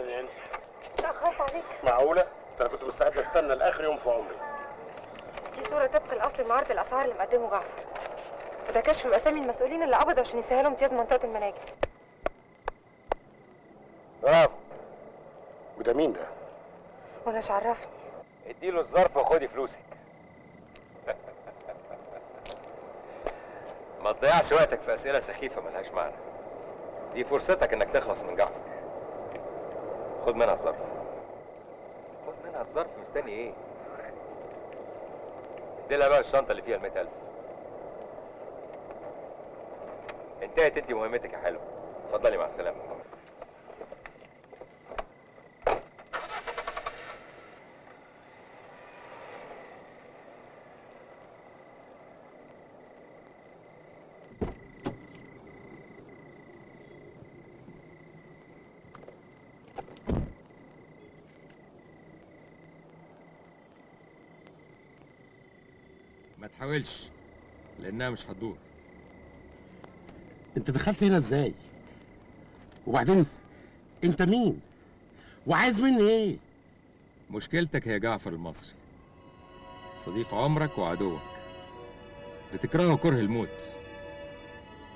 اهلا يا انجي. اتأخرت عليك. معقولة؟ ده انا كنت مستعد استنى لاخر يوم في عمري. دي صورة طبق الاصل لمعرض الاسعار اللي مقدمه جعفر. وده كشف باسامي المسؤولين اللي قبضوا عشان يسهلوا امتياز منطقة المناجم. برافو. وده مين ده؟ وانا مش عرفني. اديله الظرف وخدي فلوسك. ما تضيعش وقتك في اسئلة سخيفة ملهاش معنى. دي فرصتك انك تخلص من جعفر. خد منها الظرف. خد منها الظرف، مستني ايه؟ اديلها بقى الشنطة اللي فيها 100,000. انتهت انت مهمتك يا حلو. اتفضلي مع السلامة. ما تحاولش لانها مش هتدور. انت دخلت هنا ازاي؟ وبعدين انت مين؟ وعايز مني ايه؟ مشكلتك هي جعفر المصري، صديق عمرك وعدوك، بتكرهه كره الموت.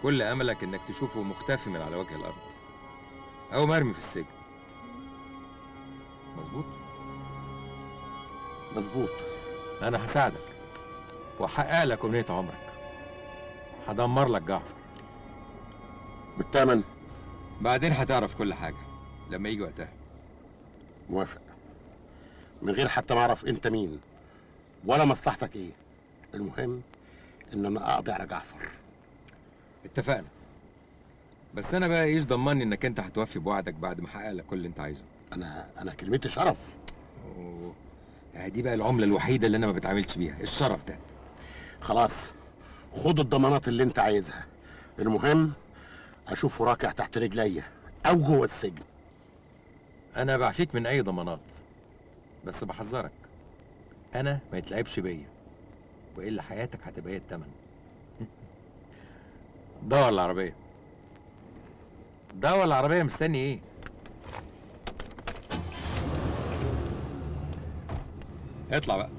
كل املك انك تشوفه مختفي من على وجه الارض او مرمي في السجن. مظبوط؟ مظبوط. انا هساعدك وأحقق لك أمنية عمرك. هدمر لك جعفر. والثمن؟ بعدين هتعرف كل حاجة لما يجي وقتها. موافق، من غير حتى ما أعرف أنت مين ولا مصلحتك إيه. المهم إن أنا أقضي على جعفر. اتفقنا. بس أنا بقى إيش ضمني إنك أنت هتوفي بوعدك بعد ما أحقق لك كل اللي أنت عايزه؟ أنا كلمتي شرف. أوه. دي بقى العملة الوحيدة اللي أنا ما بتعاملش بيها، الشرف ده. خلاص، خد الضمانات اللي انت عايزها. المهم اشوفه راكع تحت رجليا او جوه السجن. انا بعفيك من اي ضمانات، بس بحذرك، انا ما يتلعبش بيا، والا حياتك هتبقى هي الثمن. دور العربية، دور العربية. مستني ايه؟ اطلع بقى.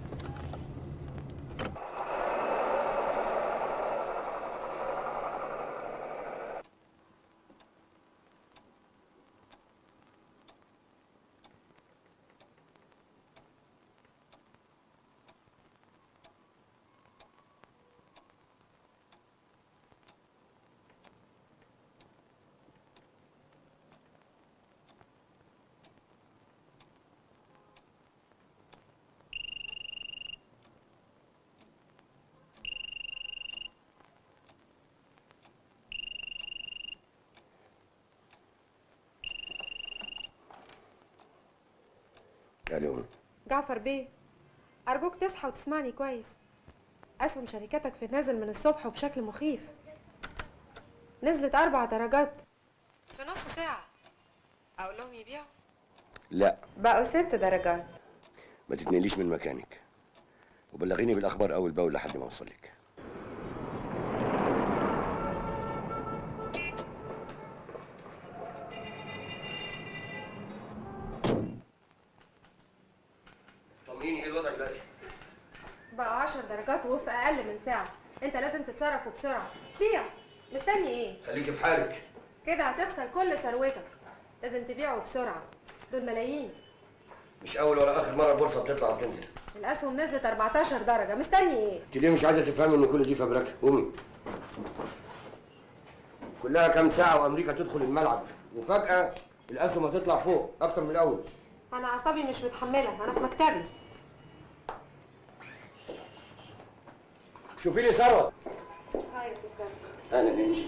الو جعفر بيه، أرجوك تصحى وتسمعني كويس. أسهم شركتك في النازل من الصبح وبشكل مخيف. نزلت 4 درجات في نص ساعة. أقول لهم يبيعوا؟ لا، بقوا 6 درجات. ما تتنقليش من مكانك، وبلغيني بالأخبار أول بأول لحد ما أوصلك. طمنيني، ايه الوضع دلوقتي؟ بقى 10 درجات وفي اقل من ساعة. انت لازم تتصرف وبسرعة. بيع. مستني ايه؟ خليكي في حالك. كده هتخسر كل ثروتك. لازم تبيعه بسرعة، دول ملايين. مش اول ولا اخر مرة البورصة بتطلع وبتنزل. الاسهم نزلت 14 درجة، مستني ايه؟ انت ليه مش عايزة تفهمي ان كل دي فبركة؟ قومي. كلها كام ساعة وامريكا تدخل الملعب، وفجأة الاسهم هتطلع فوق اكتر من الاول. انا اعصابي مش متحملة، انا في مكتبي. شوفي لي ثروت. هاي يا استاذ. اهلا يا انجي.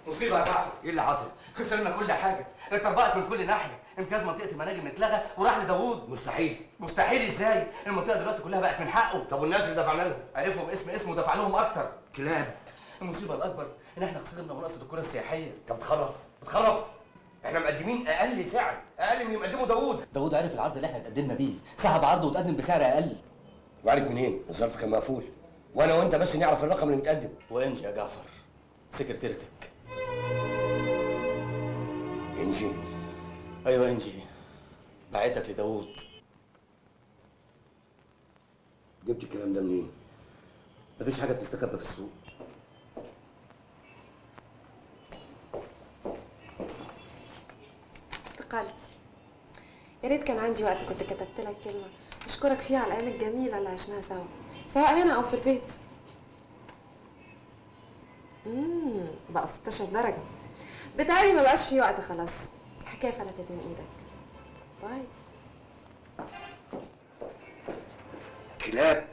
مصيبة يا جعفر. ايه اللي حصل؟ خسرنا كل حاجة، اتطبقت من كل ناحية، امتياز منطقة المناجم اتلغى وراح لداوود. مستحيل. مستحيل ازاي؟ المنطقة دلوقتي كلها بقت من حقه. طب والناس اللي دفعنا لهم؟ عرفوا باسم اسمه ودفع لهم اكتر. كلاب. المصيبة الأكبر إن احنا خسرنا مناقصة الكرة السياحية. انت بتخرف، بتخرف. احنا مقدمين اقل سعر، اقل من اللي مقدمه داوود. داوود عرف العرض اللي احنا اتقدمنا بيه، سحب عرضه وتقدم بسعر اقل. وعارف منين؟ الظرف كان مقفول، وانا وانت بس نعرف الرقم اللي متقدم. وانجي يا جعفر سكرتيرتك. انجي ايوه انجي بعتك لداوود. جبت الكلام ده منين؟ مفيش حاجة بتستخبى في السوق. استقالتي. يا ريت كان عندي وقت كنت كتبت لك كلمة اشكرك فيها على الايام الجميلة اللي عشناها سوا، سواء هنا او في البيت. بقوا 16 درجه. بتهيألي ما بقاش في وقت خلاص، الحكاية فلتت من ايدك. باي. كلاب.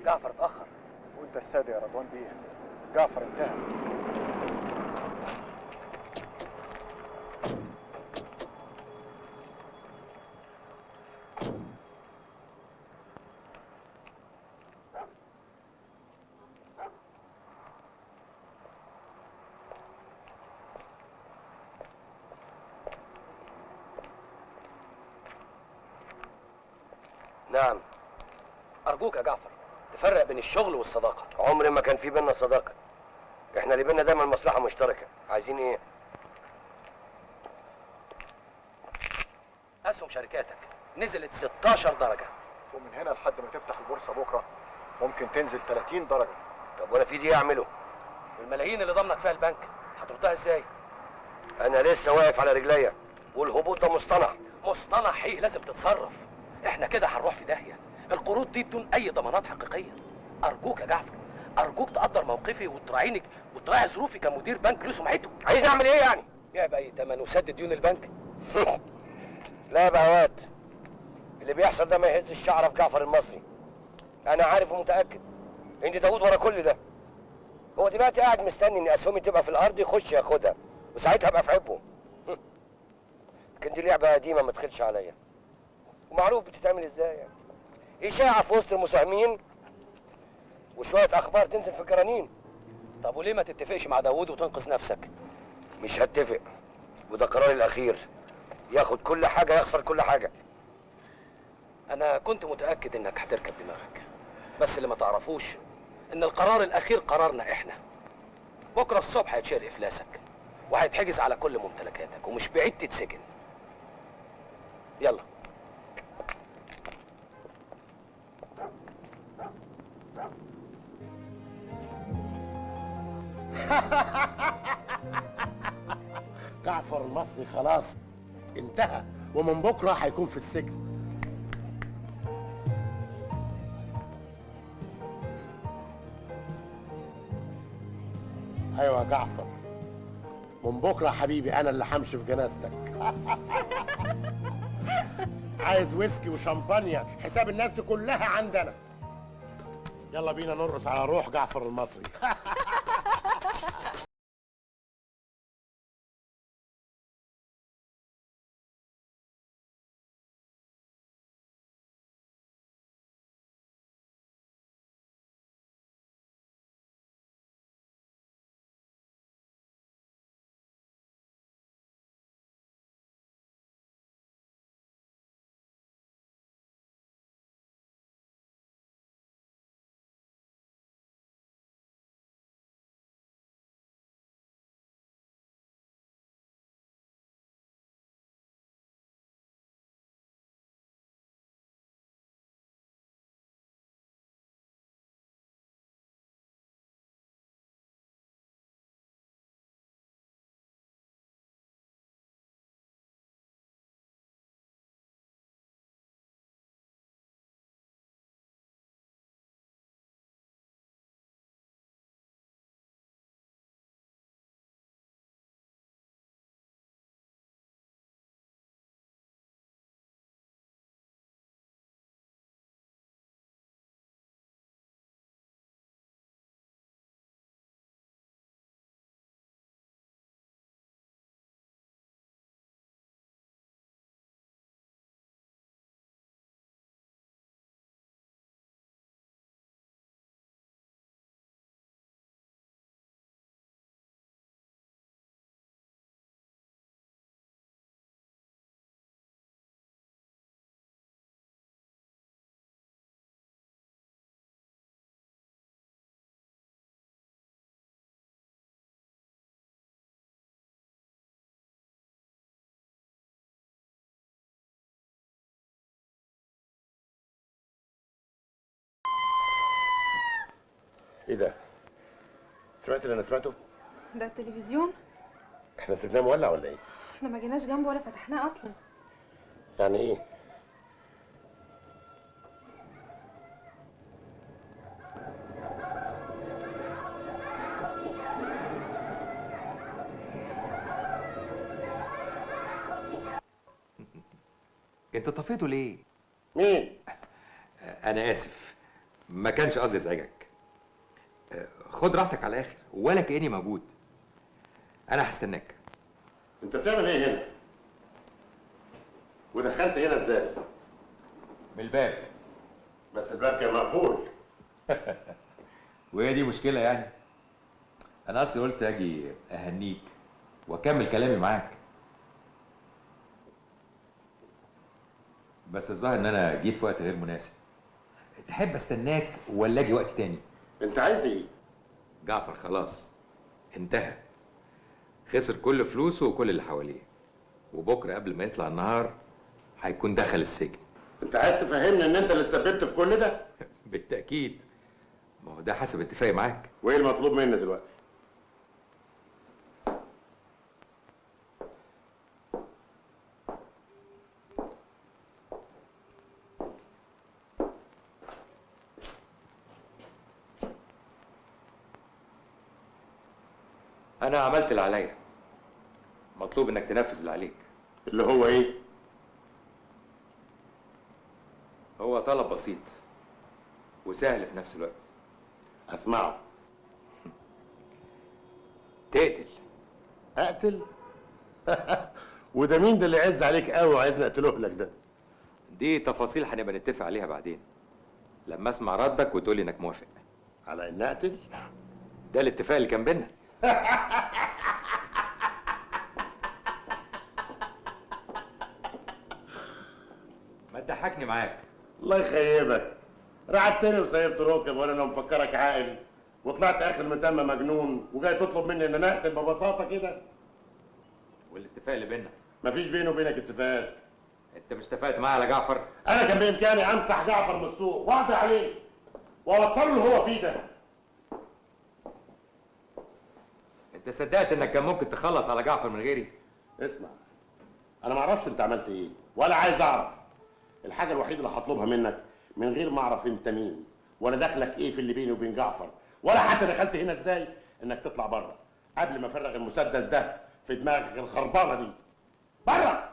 جعفر اتأخر. وانت السادة يا رضوان بيه، جعفر انتهى. نعم. أرجوك يا جعفر تفرق بين الشغل والصداقة. عمر ما كان في بينا صداقة، احنا اللي بينا دايما مصلحة مشتركة. عايزين ايه؟ أسهم شركاتك نزلت 16 درجة، ومن هنا لحد ما تفتح البورصة بكرة ممكن تنزل 30 درجة. طب وأنا في دي أعمله؟ والملايين اللي ضمنك فيها البنك هتردها ازاي؟ أنا لسه واقف على رجليا، والهبوط ده مصطنع. مصطنع حقيقي، لازم تتصرف. احنا كده هنروح في داهية. القروض دي بدون أي ضمانات حقيقية. أرجوك يا جعفر، أرجوك تقدر موقفي وتراعيني وتراعي ظروفي كمدير بنك له سمعته. عايز أعمل إيه يعني؟ بيع بأي تمن وسدد ديون البنك. لا يا بهوات، اللي بيحصل ده ما يهز الشعرة في جعفر المصري. أنا عارف ومتأكد إن داوود ورا كل ده. هو دلوقتي قاعد مستني إن أسهمي تبقى في الأرض يخش ياخدها، وساعتها أبقى في عبه. لكن دي لعبة قديمة ما تدخلش عليا، ومعروف بتتعمل إزاي يعني. إشاعة في وسط المساهمين وشوية أخبار تنزل في الجرانين. طب وليه ما تتفقش مع داوود وتنقذ نفسك؟ مش هتفق، وده قراري الأخير. ياخد كل حاجة يخسر كل حاجة. أنا كنت متأكد إنك هتركب دماغك، بس اللي ما تعرفوش إن القرار الأخير قرارنا إحنا. بكرة الصبح هيتشهر إفلاسك وهيتحجز على كل ممتلكاتك، ومش بعيد تتسجن. يلا. جعفر المصري خلاص انتهى، ومن بكره هيكون في السجن. ايوه يا جعفر، من بكره حبيبي انا اللي همشي في جنازتك. عايز ويسكي وشمبانيا، حساب الناس دي كلها عندنا. يلا بينا نرقص على روح جعفر المصري. ايه ده؟ سمعت اللي انا سمعته؟ ده التلفزيون؟ احنا سيبناه مولع ولا ايه؟ احنا ما جيناش جنبه ولا فتحناه اصلا. يعني ايه؟ انت طفيته ليه؟ مين؟ انا اسف، ما كانش قصدي ازعجك. خد راحتك على الاخر ولا كاني موجود. انا هستناك. انت بتعمل ايه هنا؟ ودخلت هنا ازاي؟ من الباب. بس الباب كان مقفول. وهي دي مشكلة يعني؟ انا اصلي قلت اجي اهنيك واكمل كلامي معاك، بس الظاهر ان انا جيت في وقت غير مناسب. تحب استناك ولا اجي وقت تاني؟ انت عايز ايه؟ جعفر خلاص انتهى، خسر كل فلوسه وكل اللي حواليه، وبكره قبل ما يطلع النهار هيكون دخل السجن. انت عايز تفهمني ان انت اللي تسببت في كل ده؟ بالتاكيد، ما هو ده حسب اتفاقي معاك. وايه المطلوب مني دلوقتي؟ أنا عملت اللي عليا، مطلوب إنك تنفذ اللي عليك. اللي هو إيه؟ هو طلب بسيط وسهل في نفس الوقت. أسمعه. تقتل. أقتل؟ وده مين ده اللي عز عليك قوي وعايزني أقتله لك ده؟ دي تفاصيل هنبقى نتفق عليها بعدين لما أسمع ردك وتقولي إنك موافق. على إن أقتل؟ ده الاتفاق اللي كان بينا. ما تضحكني معاك. الله يخيبك، رعدتني وسيبت ركب وانا لو مفكرك عاقل، وطلعت اخر متمه مجنون وجاي تطلب مني ان انا اقتل ببساطة كده. والاتفاق اللي بينا؟ مفيش بيني وبينك اتفاقات. انت مش اتفقت معايا على جعفر؟ انا كان بامكاني امسح جعفر من السوق واقضي عليه واوصله اللي هو فيه ده. انت صدقت انك كان ممكن تخلص على جعفر من غيري؟ اسمع، انا ما اعرفش انت عملت ايه ولا عايز اعرف. الحاجة الوحيدة اللي هطلبها منك من غير ما اعرف انت مين ولا دخلك ايه في اللي بيني وبين جعفر ولا حتى دخلت هنا ازاي، انك تطلع بره قبل ما افرغ المسدس ده في دماغك الخربانه دي. بره.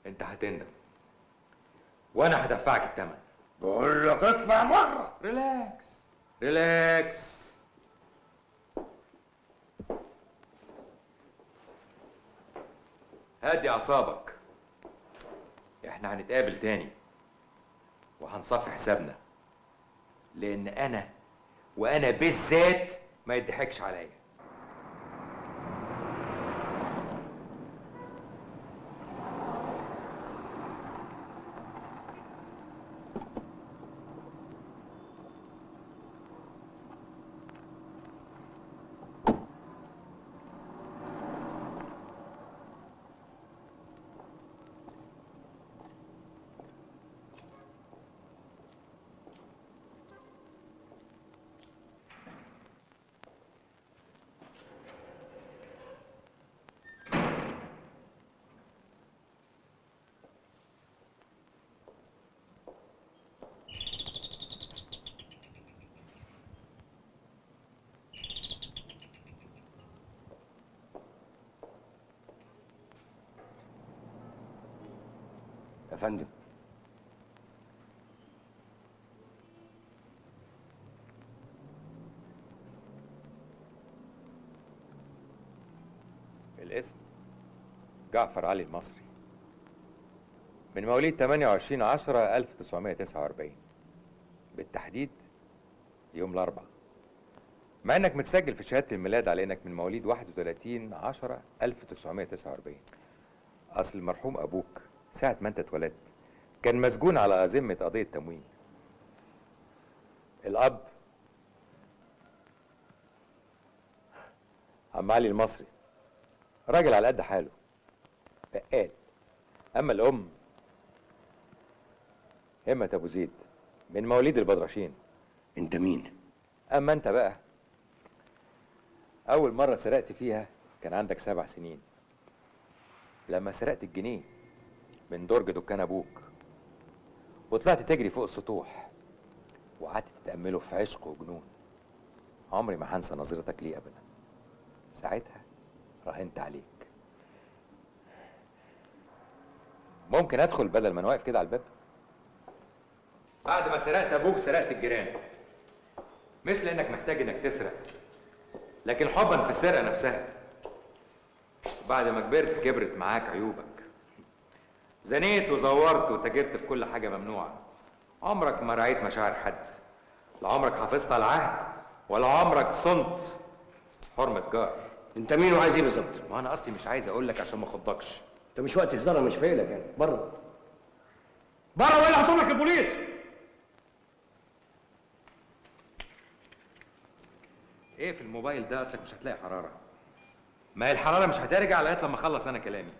انت هتندم وانا هدفعك الثمن. بقول لك اطلع بره. relax relax. هدي اعصابك، احنا هنتقابل تاني وهنصفي حسابنا، لان انا وانا بالذات ما يضحكش عليا. يا فندم. الاسم جعفر علي المصري، من مواليد 28/10/1949، بالتحديد يوم الأربعاء، مع انك متسجل في شهادة الميلاد على انك من مواليد 31/10/1949. اصل المرحوم ابوك ساعة ما انت اتولدت كان مسجون على ذمة قضية تموين. الاب عم علي المصري راجل على قد حاله، بقال. اما الام همة ابو زيد من مواليد البدرشين. انت مين؟ اما انت بقى، اول مرة سرقت فيها كان عندك 7 سنين، لما سرقت الجنيه من درج دكان ابوك وطلعت تجري فوق السطوح وقعدت تتأمله في عشق وجنون. عمري ما هنسى نظرتك ليه ابدا. ساعتها راهنت عليك. ممكن ادخل بدل ما انا واقف كده على الباب؟ بعد ما سرقت ابوك سرقت الجيران، مش لانك محتاج انك تسرق، لكن حبا في السرقة نفسها. وبعد ما كبرت كبرت معاك عيوبك، زنيت وزورت وتاجرت في كل حاجة ممنوعة. عمرك ما رعيت مشاعر حد، لا عمرك حافظت على العهد، ولا عمرك صنت حرمه جار. انت مين وعايز ايه بالظبط؟ ما انا اصلي مش عايز اقول لك عشان ما اخضكش. انت مش وقت هزار، انا مش فايق لك يعني. بره بره ولا هطلب لك البوليس. ايه في الموبايل ده؟ اصلك مش هتلاقي حرارة. ما هي الحرارة مش هترجع لغاية لما اخلص انا كلامي.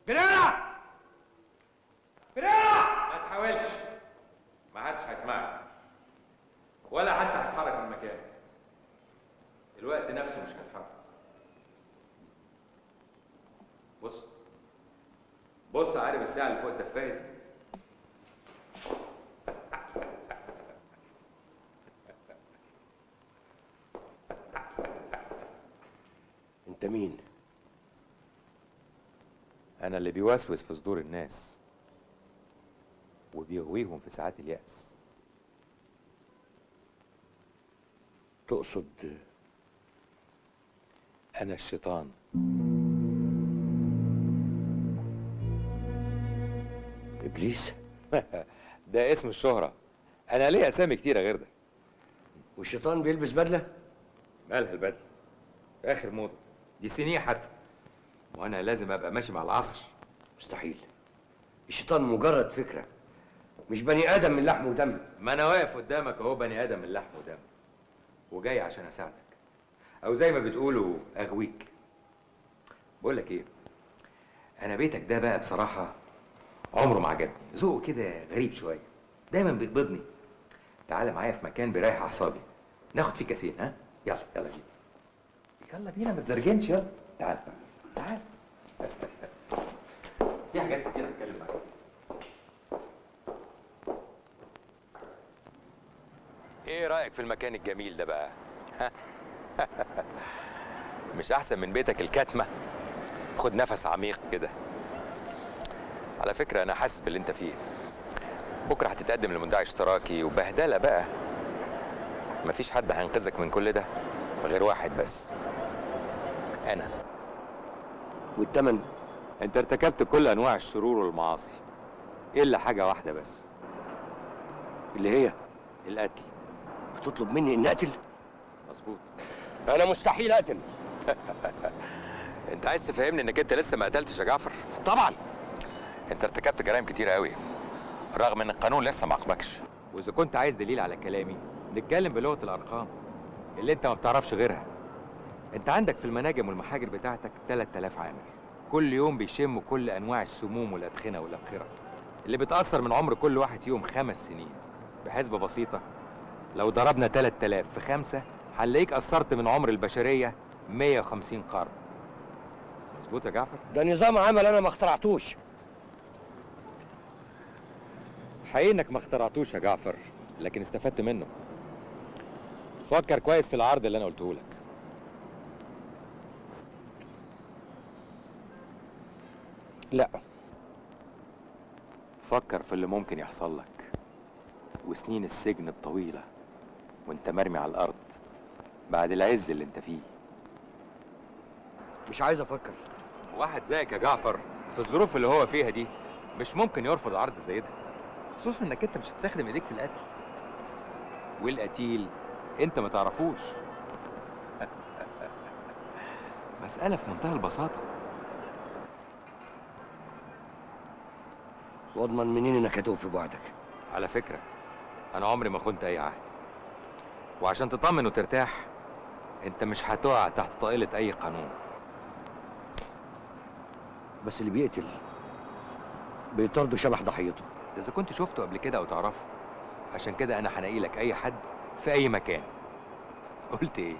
بريرة بريرة، ما تحاولش، ما حدش هيسمعك ولا حتى هتتحرك من مكانك. الوقت نفسه مش هيتحرك. بص بص، عارف الساعة اللي فوق الدفاية دي؟ انت مين؟ أنا اللي بيوسوس في صدور الناس وبيغويهم في ساعات اليأس. تقصد أنا الشيطان. إبليس؟ ده اسم الشهرة، أنا ليا أسامي كتيرة غير ده. والشيطان بيلبس بدلة؟ مالها البدلة؟ آخر موضة دي، سنية حتى، وأنا لازم أبقى ماشي مع العصر. مستحيل، الشيطان مجرد فكرة، مش بني آدم من لحم ودم. ما أنا واقف قدامك أهو بني آدم من لحم ودم، وجاي عشان أساعدك، أو زي ما بتقولوا أغويك. بقول لك إيه، أنا بيتك ده بقى بصراحة عمره ما عجبني، ذوقه كده غريب شوية، دايما بيقبضني. تعالى معايا في مكان بيريح أعصابي، ناخد فيه كاسين. ها؟ يلا يلا بينا، يلا بينا، ما تزرجنش. يلا تعالى تعالى، في حاجات كتير هتكلم معاك. ايه رأيك في المكان الجميل ده بقى؟ ها؟ مش أحسن من بيتك الكاتمة؟ خد نفس عميق كده. على فكرة أنا حاسس باللي أنت فيه. بكرة هتتقدم لمدعي اشتراكي وبهدلة بقى. مفيش حد هينقذك من كل ده غير واحد بس، أنا. والتمن؟ أنت ارتكبت كل أنواع الشرور والمعاصي إلا حاجة واحدة بس. اللي هي؟ القتل. بتطلب مني إني أقتل؟ مظبوط. أنا مستحيل أقتل. أنت عايز تفهمني إنك أنت لسه ما قتلتش يا جعفر؟ طبعًا. أنت ارتكبت جرائم كتير قوي رغم إن القانون لسه ما عاقبكش. وإذا كنت عايز دليل على كلامي نتكلم بلغة الأرقام اللي أنت ما بتعرفش غيرها. أنت عندك في المناجم والمحاجر بتاعتك 3000 عامل، كل يوم بيشموا كل أنواع السموم والأدخنة والأبخرة اللي بتأثر من عمر كل واحد فيهم 5 سنين. بحسبة بسيطة لو ضربنا 3000 في 5 هنلاقيك قصرت من عمر البشرية 150 قرن. مظبوط يا جعفر؟ ده نظام عمل أنا ما اخترعتوش. حقيقي إنك ما اخترعتوش يا جعفر، لكن استفدت منه. فكر كويس في العرض اللي أنا قلته لك. لا، فكر في اللي ممكن يحصل لك وسنين السجن الطويلة وانت مرمي على الأرض بعد العز اللي انت فيه. مش عايز أفكر. واحد زيك يا جعفر في الظروف اللي هو فيها دي مش ممكن يرفض عرض زي ده، خصوصا انك انت مش هتستخدم ايديك في القتل، والقتيل انت ما تعرفوش. مسألة في منتهى البساطة. واضمن منين انك هتوفي بوعدك؟ على فكرة انا عمري ما خنت اي عهد، وعشان تطمن وترتاح انت مش هتقع تحت طائلة اي قانون. بس اللي بيقتل بيطارده شبح ضحيته. ده اذا كنت شفته قبل كده او تعرفه. عشان كده انا هنقي لك اي حد في اي مكان. قلت ايه؟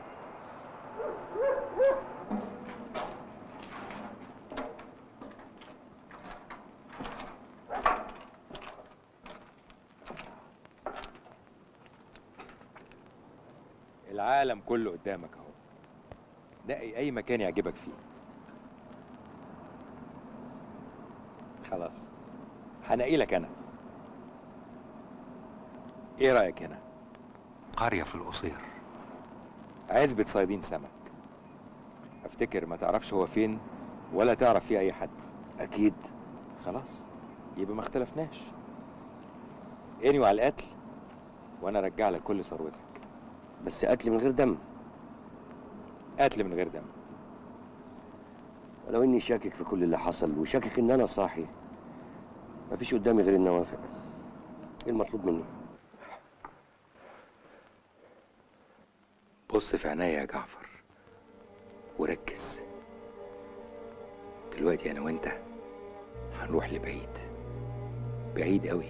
العالم كله قدامك اهو، نقي اي مكان يعجبك فيه. خلاص هنقي لك انا. ايه رايك هنا؟ قرية في القصير، عزبة صيادين سمك. افتكر ما تعرفش هو فين ولا تعرف فيه اي حد. اكيد. خلاص يبقى ما اختلفناش. انوي على القتل وانا ارجع لك كل ثروتك. بس قتل من غير دم. قتل من غير دم. ولو اني شاكك في كل اللي حصل وشاكك ان انا صاحي، مفيش قدامي غير اني اوافق. ايه المطلوب مني؟ بص في عينيا يا جعفر وركز. دلوقتي انا وانت هنروح لبعيد، بعيد قوي،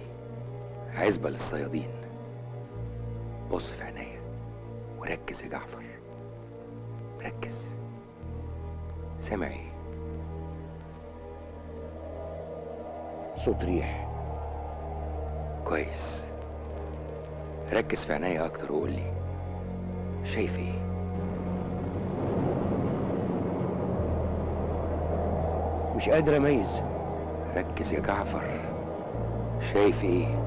عزبة للصيادين. بص في عينيا وركز يا جعفر، ركز. سامع ايه؟ صوت ريح. كويس. ركز في عينيا اكتر وقول لي شايف ايه؟ مش قادر اميز. ركز يا جعفر، شايف ايه؟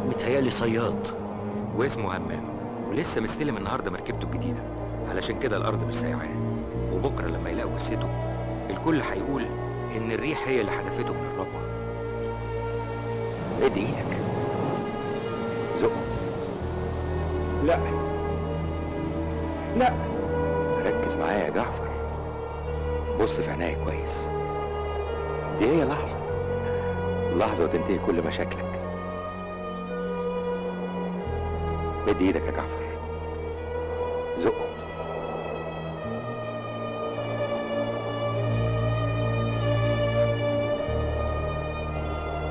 متهيألي صياد واسمه همام، ولسه مستلم النهارده مركبته الجديدة، علشان كده الارض مش سايعاه. وبكره لما يلاقوا جثته الكل هيقول ان الريح هي اللي حدفته من الربوه. ادي ايدك، زقه. لا لا، ركز معايا يا جعفر، بص في عينيا كويس. دي هي لحظة، لحظة وتنتهي كل مشاكلك. مد ايدك يا جعفر، زقه.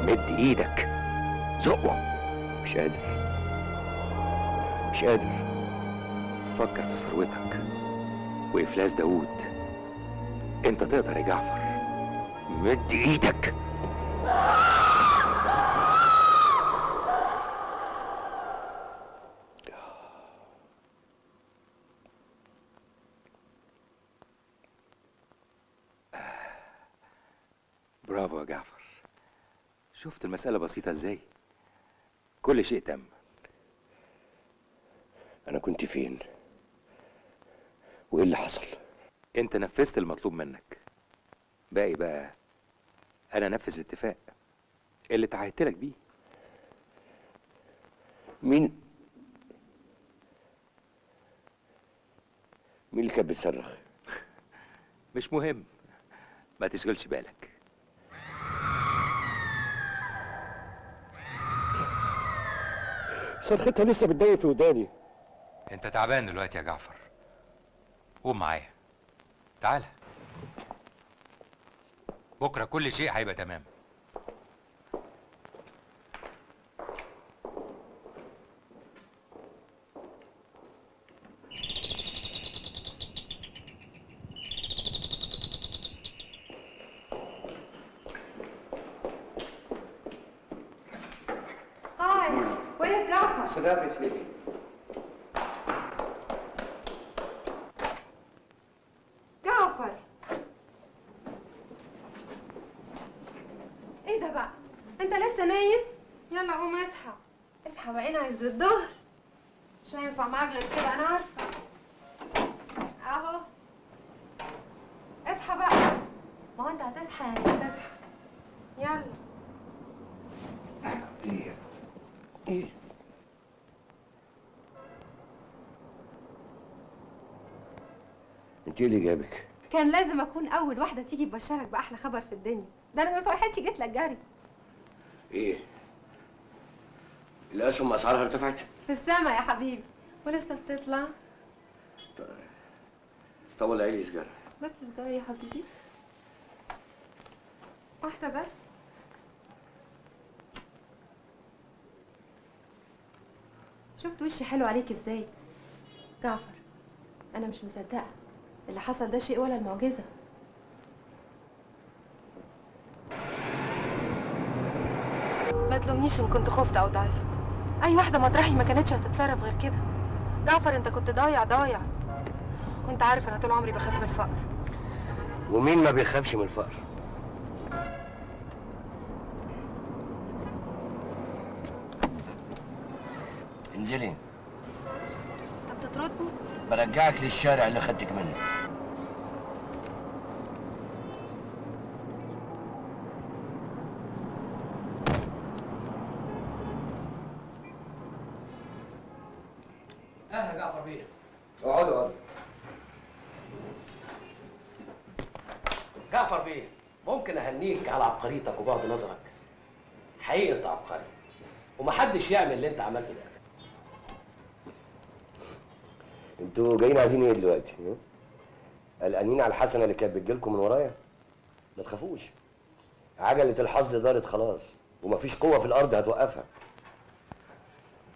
مد ايدك، زقه. مش قادر، مش قادر. فكر في ثروتك وإفلاس داوود. انت تقدر يا جعفر، مد ايدك. برافو يا جعفر، شفت المسألة بسيطة ازاي؟ كل شيء تم. أنا كنت فين؟ وإيه اللي حصل؟ أنت نفذت المطلوب منك. باقي بقى أنا أنفذ الاتفاق اللي تعهدت لك بيه. مين اللي كان بيصرخ؟ مش مهم، ما تشغلش بالك. صرختها لسه بتضايق في وداني. انت تعبان دلوقتي يا جعفر، قوم معايا، تعالى. بكره كل شيء هيبقى تمام. Hi, where is جعفر؟ Sit is sleeping. جعفر، ايه ده بقى؟ انت لسه نايم؟ يلا قوم اصحى، اصحى بقينا عز الظهر. مش هينفع معاك غير كده، انا عارفه. اهو اصحى بقى، ما هو انت هتصحى يعني هتصحى. يلا. ايه ايه؟ انت ايه اللي جابك؟ كان لازم اكون اول واحدة تيجي تبشرك باحلى خبر في الدنيا، ده انا من فرحتي جيت لك جري. ايه؟ الاسهم اسعارها ارتفعت؟ في السما يا حبيبي، ولسه بتطلع. طب ولعي لي سجاره. بس سجاره يا حبيبي، واحدة بس. شفت وشي حلو عليك ازاي؟ جعفر انا مش مصدقه اللي حصل ده، شيء ولا المعجزة. ما تلومنيش ان كنت خفت او ضعفت، اي واحدة مطرحي ما كانتش هتتصرف غير كده. جعفر انت كنت ضايع ضايع، وانت عارف انا طول عمري بخاف من الفقر. ومين ما بيخافش من الفقر؟ انزلي. انت بتطردني؟ برجعك للشارع اللي خدتك منه. اهلا جعفر بيه. اقعدوا اقعدوا. جعفر بيه، ممكن اهنيك على عبقريتك وبعد نظرك. حقيقي انت عبقري، ومحدش يعمل اللي انت عملته ده. انتوا جايين عايزين ايه دلوقتي؟ قلقانين على الحسنة اللي كانت بتجيلكم من ورايا؟ ما تخافوش، عجله الحظ دارت خلاص، ومفيش قوة في الارض هتوقفها.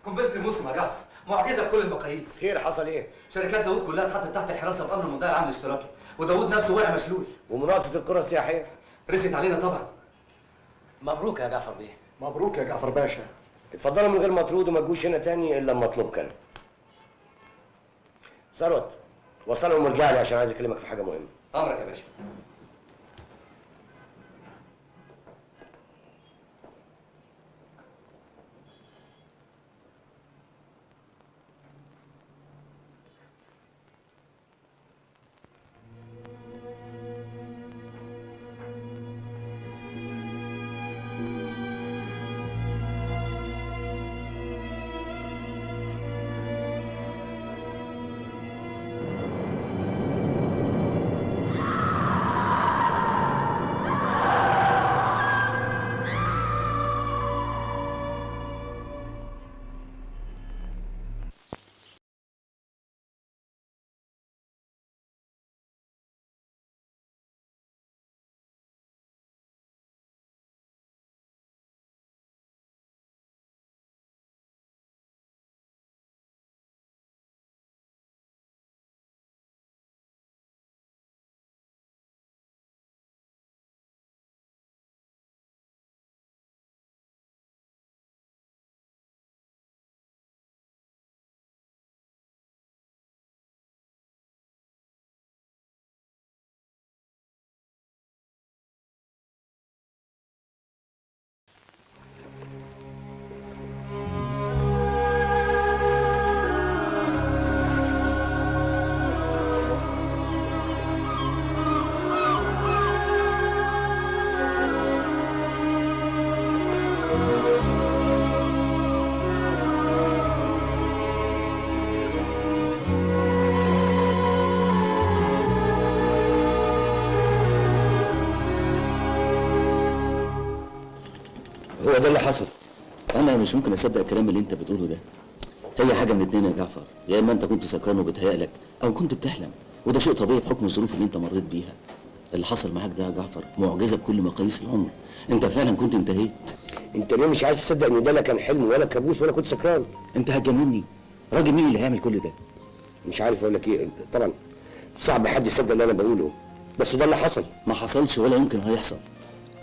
قنبلة الموسم يا جعفر، معجزه بكل المقاييس. خير، حصل ايه؟ شركات داوود كلها اتحطت تحت الحراسة بامر المدير العام الاشتراكي، وداوود نفسه وقع مشلول. ومناقصه القرى السياحية رست علينا طبعا. مبروك يا جعفر بيه. مبروك يا جعفر باشا. اتفضلوا من غير ما تردوا، ما تجوش هنا تاني الا لما اطلبك انا. ثروت، وصلهم وارجع لي عشان عايز اكلمك في حاجة مهمة. امرك يا باشا. هو ده اللي حصل. انا مش ممكن اصدق الكلام اللي انت بتقوله ده. هي حاجة من اتنين يا جعفر، يا اما انت كنت سكران وبتهيألك، او كنت بتحلم، وده شيء طبيعي بحكم الظروف اللي انت مريت بيها. اللي حصل معاك ده يا جعفر معجزه بكل مقاييس العمر، انت فعلا كنت انتهيت. انت ليه مش عايز تصدق ان ده لا كان حلم ولا كابوس ولا كنت سكران؟ انت هتجنني، راجل مين اللي هيعمل كل ده؟ مش عارف اقول لك ايه، طبعا صعب حد يصدق اللي انا بقوله، بس ده اللي حصل. ما حصلش ولا يمكن هيحصل،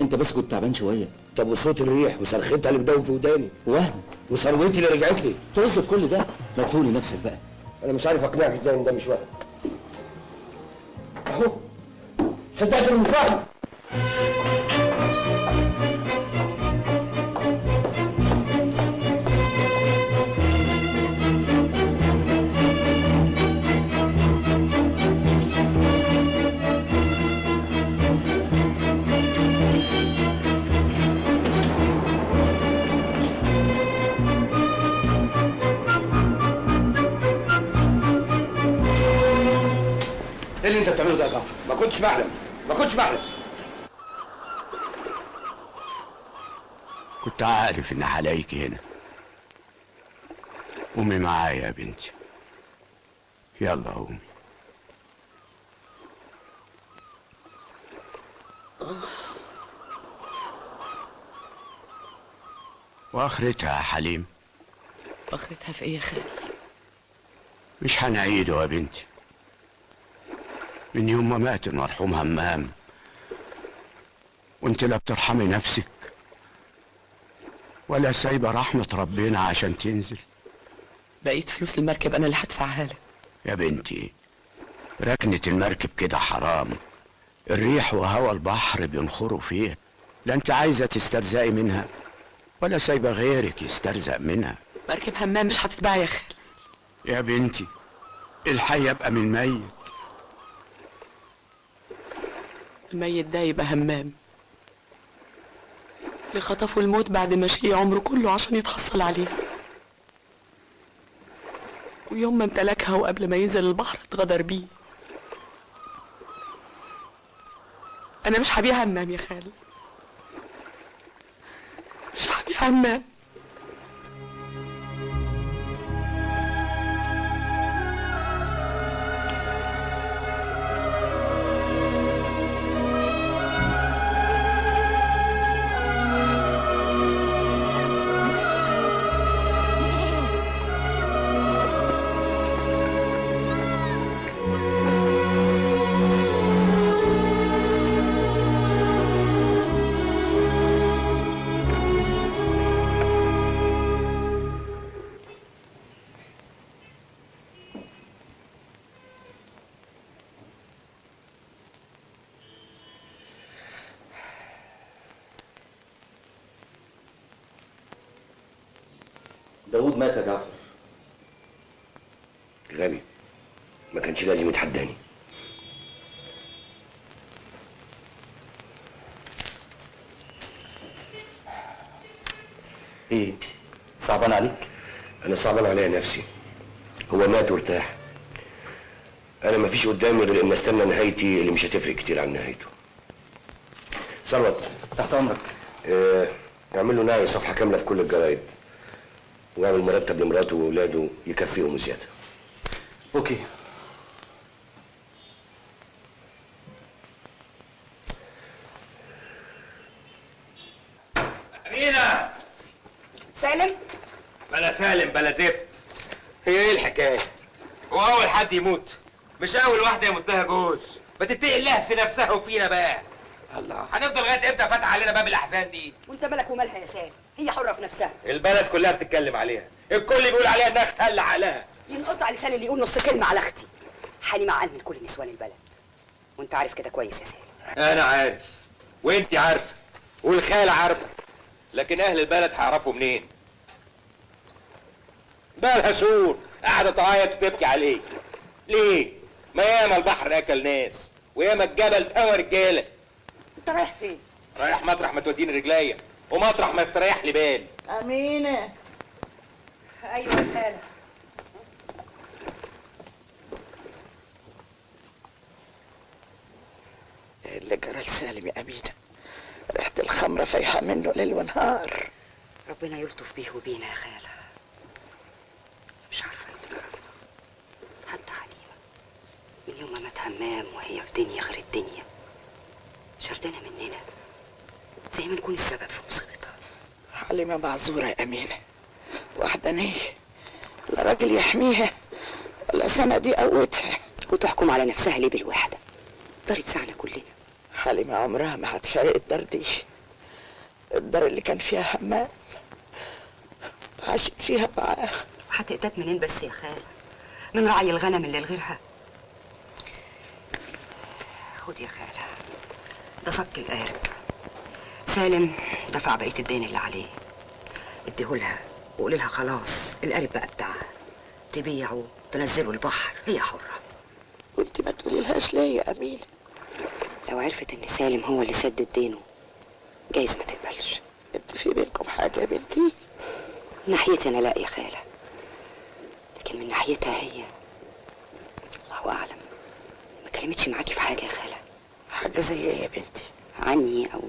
انت بس كنت تعبان شوية. طب وصوت الريح وصرختها اللي بتدوب في وداني، وهم، وثروتي اللي رجعت لي، طز في كل ده، ما تفوق لنفسك بقى. انا مش عارف اقنعك ازاي ان ده مش وهم. اهو صدقت انه مش وهم. اللي انت بتعمله ده يا جعفر؟ ما كنتش بحلم، ما كنتش بحلم. كنت عارف ان هلاقيكي هنا. قومي معايا يا بنتي، يلا قومي. واخرتها يا حليم؟ اخرتها في ايه يا خال؟ مش هنعيده يا بنتي. من يوم ما مات المرحوم همام وانت لا بترحمي نفسك ولا سايبه رحمه ربنا عشان تنزل. بقيت فلوس المركب انا اللي هدفعها لك يا بنتي. ركنة المركب كده حرام، الريح وهوى البحر بينخروا فيها. لا انت عايزه تسترزقي منها ولا سايبه غيرك يسترزق منها. مركب همام مش هتتباع يا خال. يا بنتي الحي يبقى من ميت. الميت ده يبقى همام اللي خطفوا الموت بعد ما شقي عمره كله عشان يتحصل عليها، ويوم ما امتلكها وقبل ما ينزل البحر اتغدر بيه. انا مش هبيع همام يا خال، مش هبيع همام. داوود مات يا جعفر. غبي، ما كانش لازم يتحداني. ايه صعبان عليك؟ انا صعبان عليا نفسي. هو مات وارتاح. انا مفيش قدامي غير ان استنى نهايتي اللي مش هتفرق كتير عن نهايته. ثروت، تحت امرك. اعمل له نهاية صفحة كاملة في كل الجرايد، واعمل مرتب لمراته واولاده يكفيهم زيادة. okay. امينه. سالم؟ بلا سالم بلا زفت. هي ايه الحكاية؟ هو اول حد يموت؟ مش اول واحدة يموت لها جوز. ما تتقي الله في نفسها وفينا بقى. الله، هنفضل لغاية امتى فاتحة علينا باب الاحزان دي؟ وانت مالك ومالها يا سالم؟ هي حره في نفسها. البلد كلها بتتكلم عليها، الكل بيقول عليها انها اختل عقلها. ينقطع لسان اللي يقول نص كلمة على اختي. حليمة عقل من كل نسوان البلد، وانت عارف كده كويس يا سالم. انا عارف وانت عارفه والخاله عارفه، لكن اهل البلد هيعرفوا منين؟ بقالها شهور قاعدة تعيط وتبكي عليه. ليه؟ ما ياما البحر اكل ناس، وياما الجبل تهوى رجاله. انت رايح فين؟ رايح مطرح ما توديني رجليا، ومطرح ما استريح لي بالي. امينه. ايوه يا خاله. اللي جرى لسالم يا امينه، ريحه الخمرة فايحه منه ليل ونهار. ربنا يلطف بيه وبينا يا خاله. مش عارفه ايه اللي جرى، حتى حليمة من يوم ما مات همام وهي في دنيا غير الدنيا، شردانه مننا زي ما نكون السبب في مصيبتها. حليمة معذوره يا امينه، وحدانية، لا راجل يحميها ولا سند يقوتها. وتحكم على نفسها ليه بالوحدة؟ دار تسعنا كلنا. حليمة عمرها ما هتفارق الدار دي، الدار اللي كان فيها همام عاشت فيها معاه. وهتقتات منين بس يا خالة؟ من رعي الغنم اللي لغيرها. خد يا خالة، ده صك القارب. سالم دفع بقية الدين اللي عليه، اديهولها وقولي لها خلاص القارب بقى بتاعها، تبيعه تنزله البحر، هي حرة. وانت ما تقولي لهاش ليه يا أمينة؟ لو عرفت ان سالم هو اللي سدد دينه جايز ما تقبلش. انت في بينكم حاجة يا بنتي؟ من ناحيتي انا لا يا خالة، لكن من ناحيتها هي الله اعلم. ما اتكلمتش معاكي في حاجة يا خاله؟ حاجة زي ايه يا بنتي؟ عني او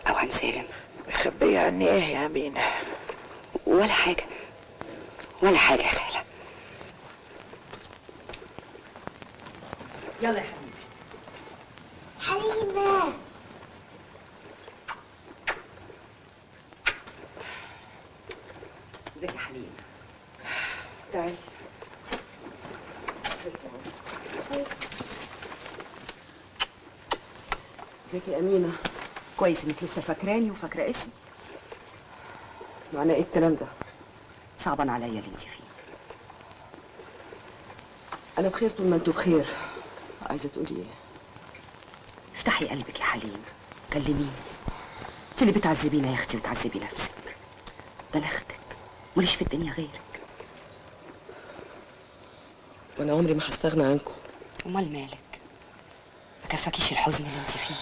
عن سالم. مخبيه عني ايه يا امينه؟ ولا حاجة، ولا حاجة يا خاله. يلا يا حبيبي. حليمة، ازيك يا حليمة؟ تعالي. ازيك يا ماما؟ ازيك يا امينه؟ كويس انك لسه فاكراني وفاكره اسمي. معناه ايه الكلام ده؟ صعبان عليا اللي انت فيه. انا بخير طول ما انتوا بخير. عايزه تقولي ايه؟ افتحي قلبك يا حليمة، كلميني. انت اللي بتعذبينا يا اختي وتعذبي نفسك. ده انا اختك، ماليش في الدنيا غيرك. وانا عمري ما هستغنى عنكم. امال مالك؟ ما كفاكيش الحزن اللي انت فيه؟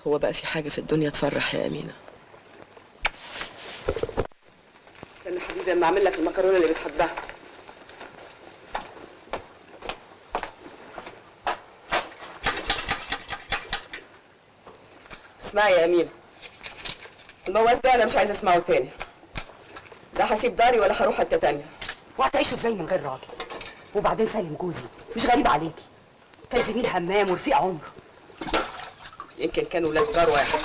هو بقى في حاجة في الدنيا تفرح يا امينه؟ استنى حبيبي اما اعمل لك المكرونه اللي بتحبها. اسمعي يا امينه، الموال ده انا مش عايزه اسمعه تاني. لا هسيب داري ولا هروح حتة تانية. وهتعيشوا ازاي من غير راجل؟ وبعدين سالم جوزي مش غريب عليكي، كان زميل همام ورفيق عمره. يمكن كانوا ولاد جار واحد،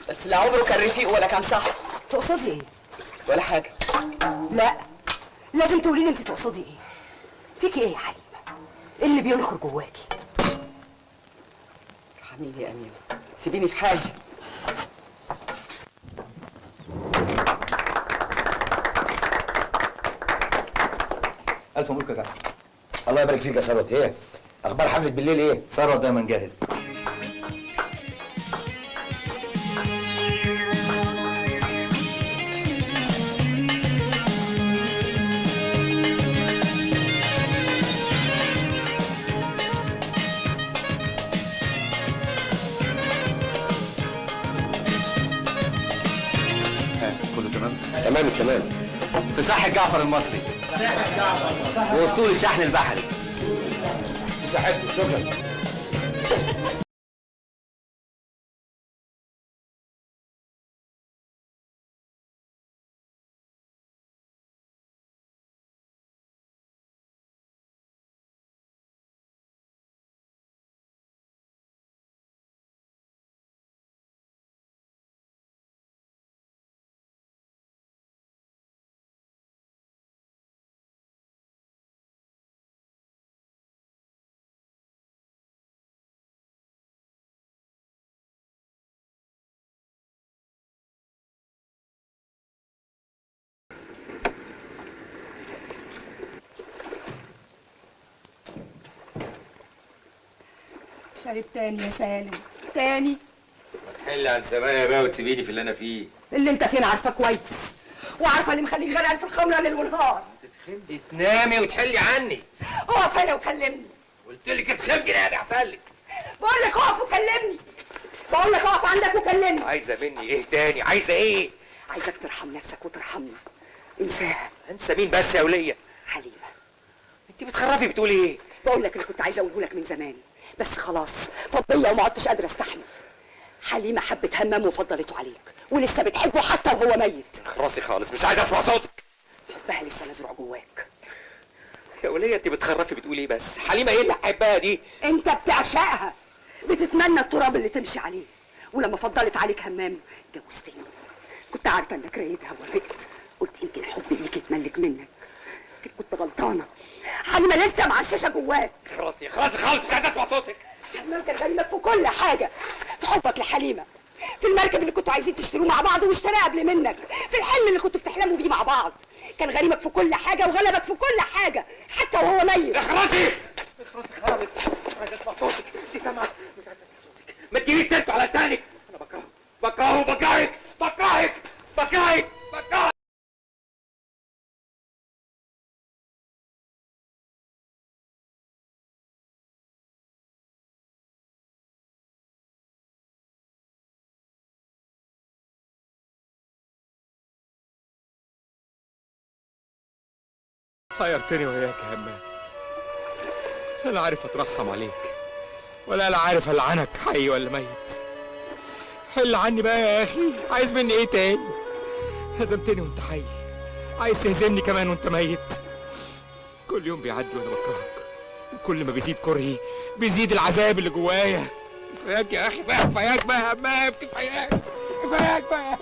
بس لا عمره كان رفيق ولا كان صاحب. تقصدي ايه؟ ولا حاجة. لا لازم تقولي لي انت تقصدي ايه؟ فيكي ايه يا حليمة؟ ايه اللي بينخر جواكي؟ ارحميني يا امينه، سيبيني في حالي. ألف مبروك يا جعفر. الله يبارك فيك يا ثروت. ايه اخبار حفلة بالليل ايه؟ ثروت دايما جاهز. كله تمام؟ تمام التمام. في ساحة جعفر المصري. ساحة جعفر المصري واسطول الشحن البحري. في ساحتكم. شكرا. شارب تاني يا سالم، تاني. ما تحل عن سمايا بقى وتسيبيني في اللي انا فيه. اللي انت فين عارفه كويس، وعارفه اللي مخليك غرقان في الخمرة ليل ونهار. تتخمدي تنامي وتحلي عني. اقف هنا وكلمني. قلت لك اتخمدي نامي احسن لك. بقول لك اقف وكلمني. بقول لك اقف عندك وكلمني. عايزه مني ايه تاني؟ عايزه ايه؟ عايزك ترحم نفسك وترحمني. انساها. انسى مين بس يا وليه؟ حليمة. انت بتخرفي بتقولي ايه؟ بقول لك اللي كنت عايزه اقوله لك من زمان، بس خلاص فضية وما عدتش قادرة استحمل. حليمة حبت همام وفضلته عليك، ولسه بتحبه حتى وهو ميت. راسي خالص، مش عايز اسمع صوتك. حبها لسه مزروع جواك. يا وليه انت بتخرفي بتقولي ايه بس؟ حليمة ايه اللي حبها دي؟ انت بتعشقها، بتتمنى التراب اللي تمشي عليه، ولما فضلت عليك همام اتجوزتني. كنت عارفه انك رايدها ووافقت، قلت يمكن حبي ليك يتملك منك. كنت غلطانة. حليمة لسه معششه جواك. خلاص خلاص خالص، مش عايز اسمع صوتك. همام كان غريمك في كل حاجة، في حبك لحليمه، في المركب اللي كنتوا عايزين تشتروه مع بعض واشتراه قبل منك، في الحلم اللي كنتوا بتحلموا بيه مع بعض. كان غريمك في كل حاجة وغلبك في كل حاجة حتى وهو ميت. اخرسي اخرسي خالص، مش عايز اسمع صوتك. انت سامعه؟ مش عايز اسمع صوتك. ما تجيبيش سيرته على لسانك. انا بكرهه بكرهه بكرهك بكرهك بكرهك بكرهك. حيرتني وياك يا همام. لا انا عارف اترحم عليك ولا انا عارف العنك حي ولا ميت. حل عني بقى يا اخي، عايز مني ايه تاني؟ هزمتني وانت حي، عايز تهزمني كمان وانت ميت. كل يوم بيعدي وانا بكرهك، وكل ما بيزيد كرهي بيزيد العذاب اللي جوايا. كفاياك يا اخي بقى، كفاياك بقى يا همام، كفاياك كفاياك بقى.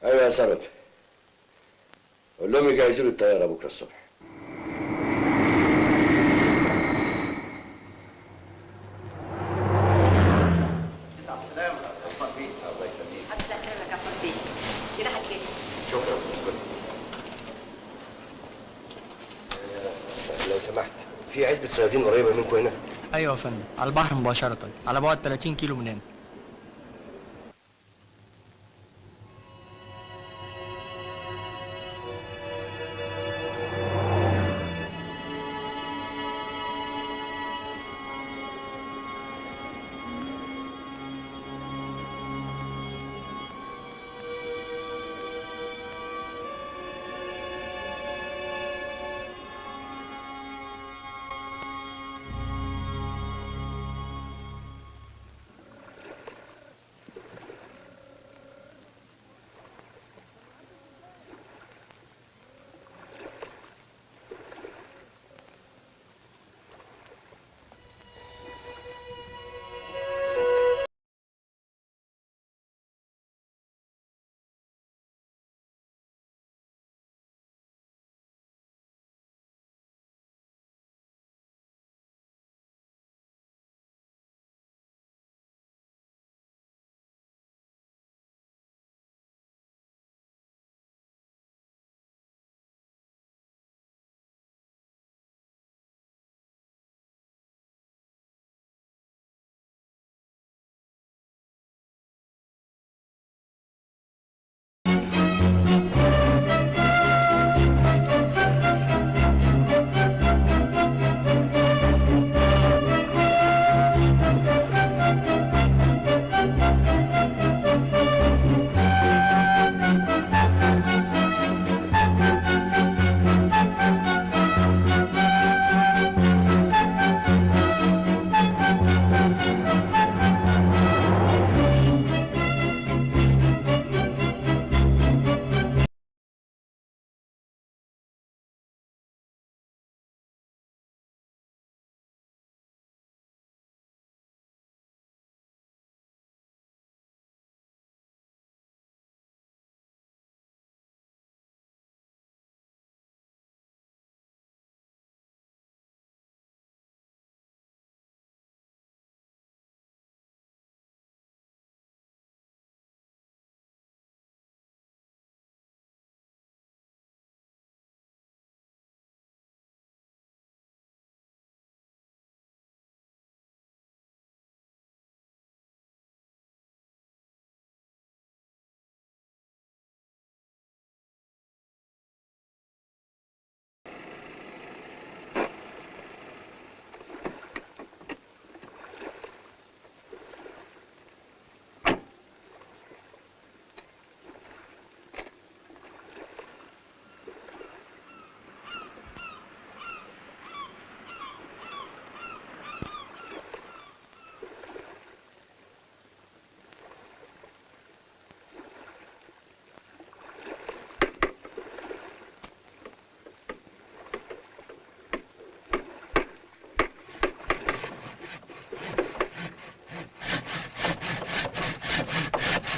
ايوه يا ثروت، قول لهم يجهزوا لي الطيارة بكره الصبح. مع السلامة يا جعفر بيه. الله يخليك. الف سلامه يا جعفر بيه. جناحك جاهز. شكرا شكرا. لو سمحت، في عزبه صيادين قريبه منكم هنا؟ ايوه يا فندم، على البحر مباشرة، على بعد 30 كيلو من هنا.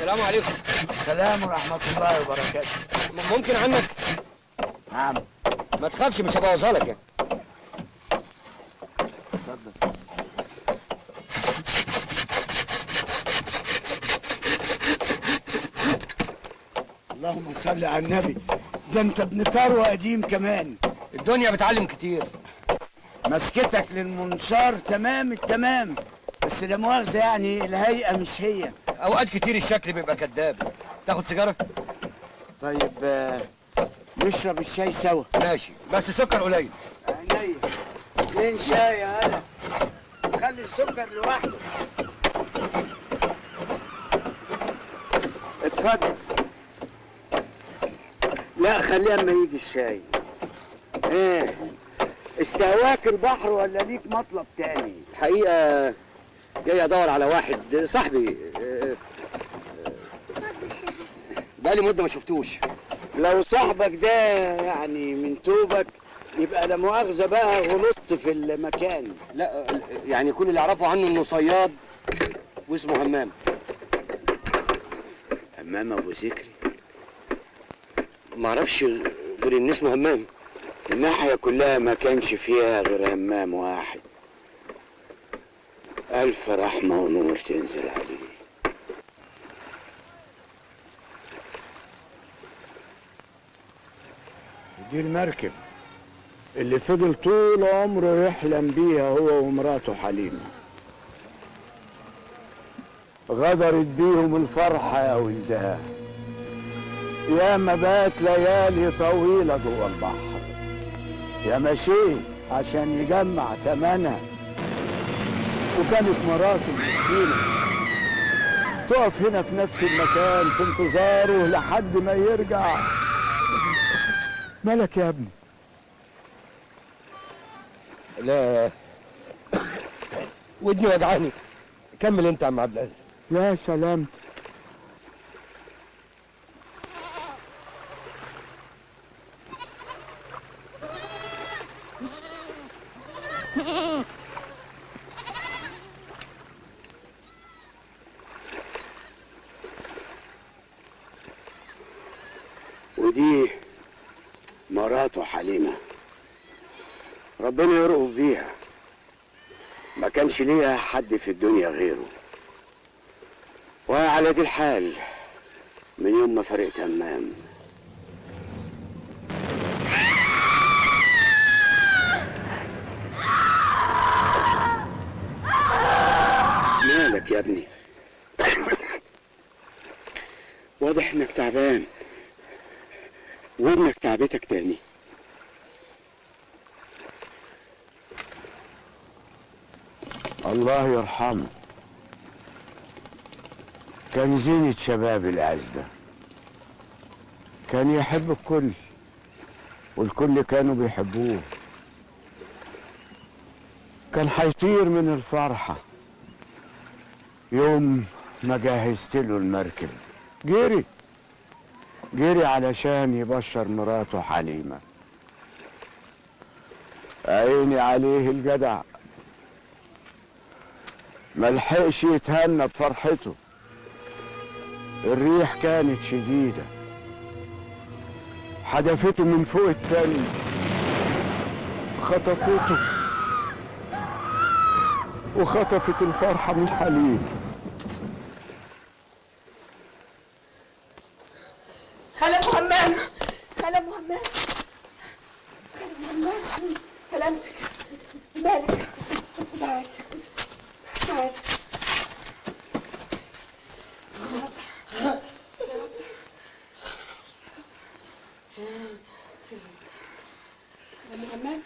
السلام عليكم. السلام ورحمة الله وبركاته. ممكن عنك؟ نعم. ما تخافش مش هبوظها لك يعني. اتفضل. اللهم صل على النبي، ده انت ابن كروه قديم كمان. الدنيا بتعلم كتير. مسكتك للمنشار تمام التمام، بس لا مؤاخذة يعني الهيئة مش هي. اوقات كتير الشكل بيبقى كداب. تاخد سيجارة؟ طيب نشرب الشاي سوا. ماشي، بس سكر قليل. عينيا. 2 شاي يا هلا، خلي السكر لوحده. اتفضل. لا خليها اما يجي الشاي. ايه استهواك البحر ولا ليك مطلب تاني؟ الحقيقة جاي ادور على واحد صاحبي، بقالي مده ما شفتوش. لو صاحبك ده يعني من توبك يبقى لا مؤاخذة بقى غلطت في المكان. لا يعني كل اللي اعرفه عنه انه صياد واسمه همام. همام ابو ذكري؟ ما اعرفش غير ان اسمه همام. الناحية كلها ما كانش فيها غير همام واحد. ألف رحمة ونور تنزل عليه. دي المركب اللي فضل طول عمره يحلم بيها هو ومراته حليمة. غدرت بيهم الفرحة يا ولدها. يا ما بات ليالي طويلة جوه البحر، يا ماشي عشان يجمع تمنها. وكانت مراته المسكينة تقف هنا في نفس المكان في انتظاره لحد ما يرجع. مالك يا ابني؟ لا ودني وجعاني. كمل انت يا عم عبد العزيز. لا سلامتك. ودي مراته حليمة، ربنا يرؤف بيها، ما كانش ليها حد في الدنيا غيره. وعلى دي الحال من يوم ما فرقت همام. مالك يا ابني؟ واضح انك تعبان، وابنك تعبتك تاني. الله يرحمه، كان زينة شباب العزبة، كان يحب الكل والكل كانوا بيحبوه. كان حيطير من الفرحة يوم ما جهزت له المركب. جري جري علشان يبشر مراته حليمة. عيني عليه الجدع، ملحقش يتهنى بفرحته. الريح كانت شديدة، حدفته من فوق التل، خطفته وخطفت الفرحة من حليمة. خالة أم همام، خالة أم همام، خالة أم همام، سلامتك. مالك؟ تعالي تعالي. خالة أم همام،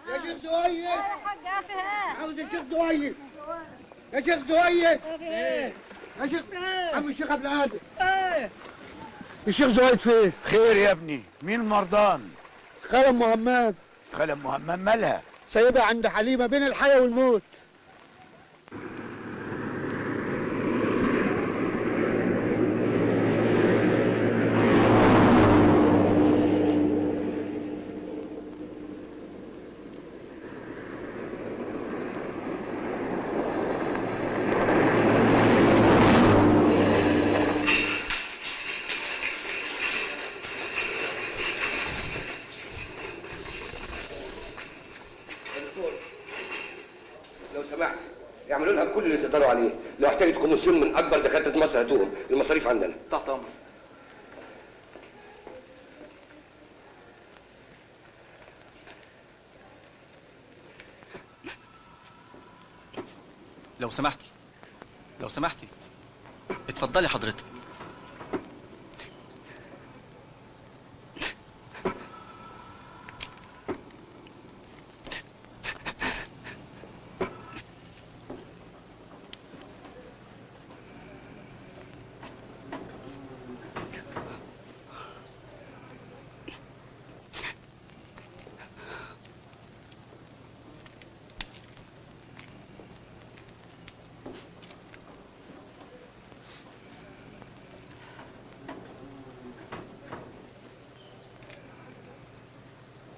يا شيخ زويد، عاوز الشيخ زويد. يا شيخ زويد، يا شيخ عم الشيخ عبد القادر. الشيخ زويد فين؟ خير يا ابني، مين مرضان؟ خالة أم همام. خالة أم همام مالها؟ سايبها عند حليمة بين الحياة والموت. لو سمحت اعملوا لها كل اللي تقدروا عليه، لو احتاجت كوميسيون من اكبر دكاترة مصر هاتوهم، المصاريف عندنا. تحت امرك. لو سمحتي، لو سمحتي، اتفضلي حضرتك.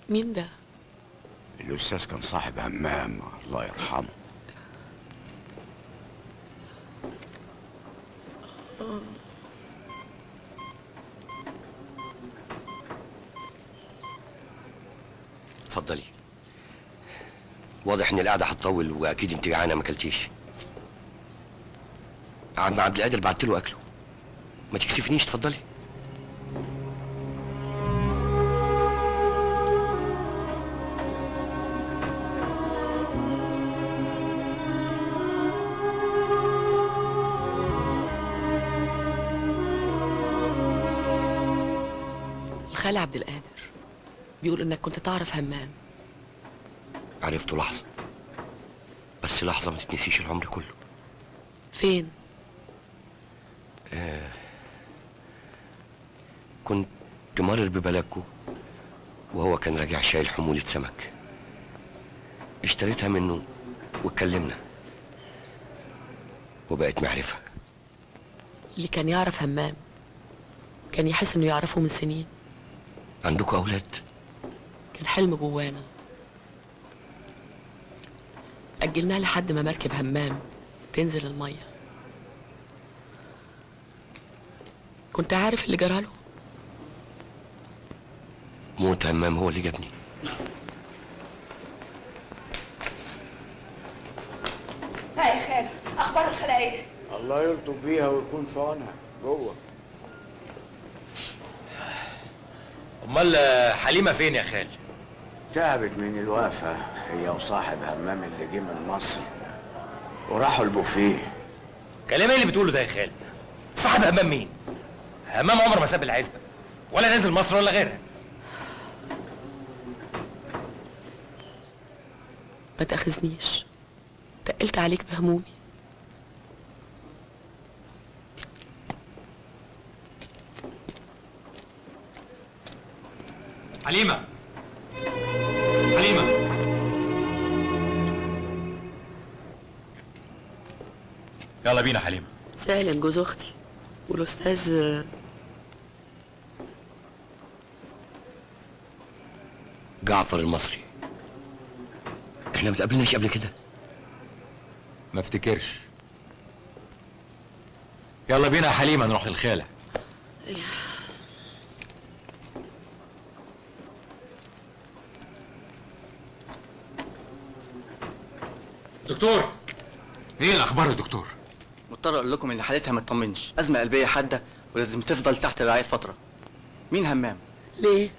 مين ده؟ الأستاذ كان صاحب همام الله يرحمه. اتفضلي. واضح ان القعدة هتطول واكيد انت جعانة ما اكلتيش. عم عبد القادر بعت له اكله. ما تكسفنيش، اتفضلي. الخال عبد القادر بيقول انك كنت تعرف همام. عرفته لحظة، بس لحظة ما تتنسيش العمر كله. فين؟ كنت مرر ببلدكو وهو كان راجع شايل حمولة سمك. اشتريتها منه واتكلمنا وبقت معرفة. اللي كان يعرف همام كان يحس انه يعرفه من سنين. عندكوا أولاد؟ كان حلم جوانا، أجلناه لحد ما مركب همام تنزل المية. كنت عارف اللي جراله؟ موت همام هو اللي جابني. ها يا خال، أخبار الخلا إيه؟ الله يلطف بيها ويكون في عونها جوه. امال حليمة فين يا خال؟ تعبت من الوقفة هي وصاحب همام اللي جه من مصر وراحوا البوفيه. كلام ايه اللي بتقوله ده يا خال؟ صاحب همام مين؟ همام عمره ما ساب العزبة ولا نزل مصر ولا غيرها. ما تاخذنيش، تقلت عليك بهمومي. حليمة، حليمة، يلا بينا حليمة. سالم جوز اختي والاستاذ جعفر المصري. احنا ما اتقابلناش قبل كده؟ ما افتكرش. يلا بينا يا حليمة نروح للخالة. دكتور، ايه الاخبار يا دكتور؟ مضطر اقول لكم ان حالتها ما تطمنش، ازمة قلبية حادة ولازم تفضل تحت الرعاية فترة. مين همام؟ ليه؟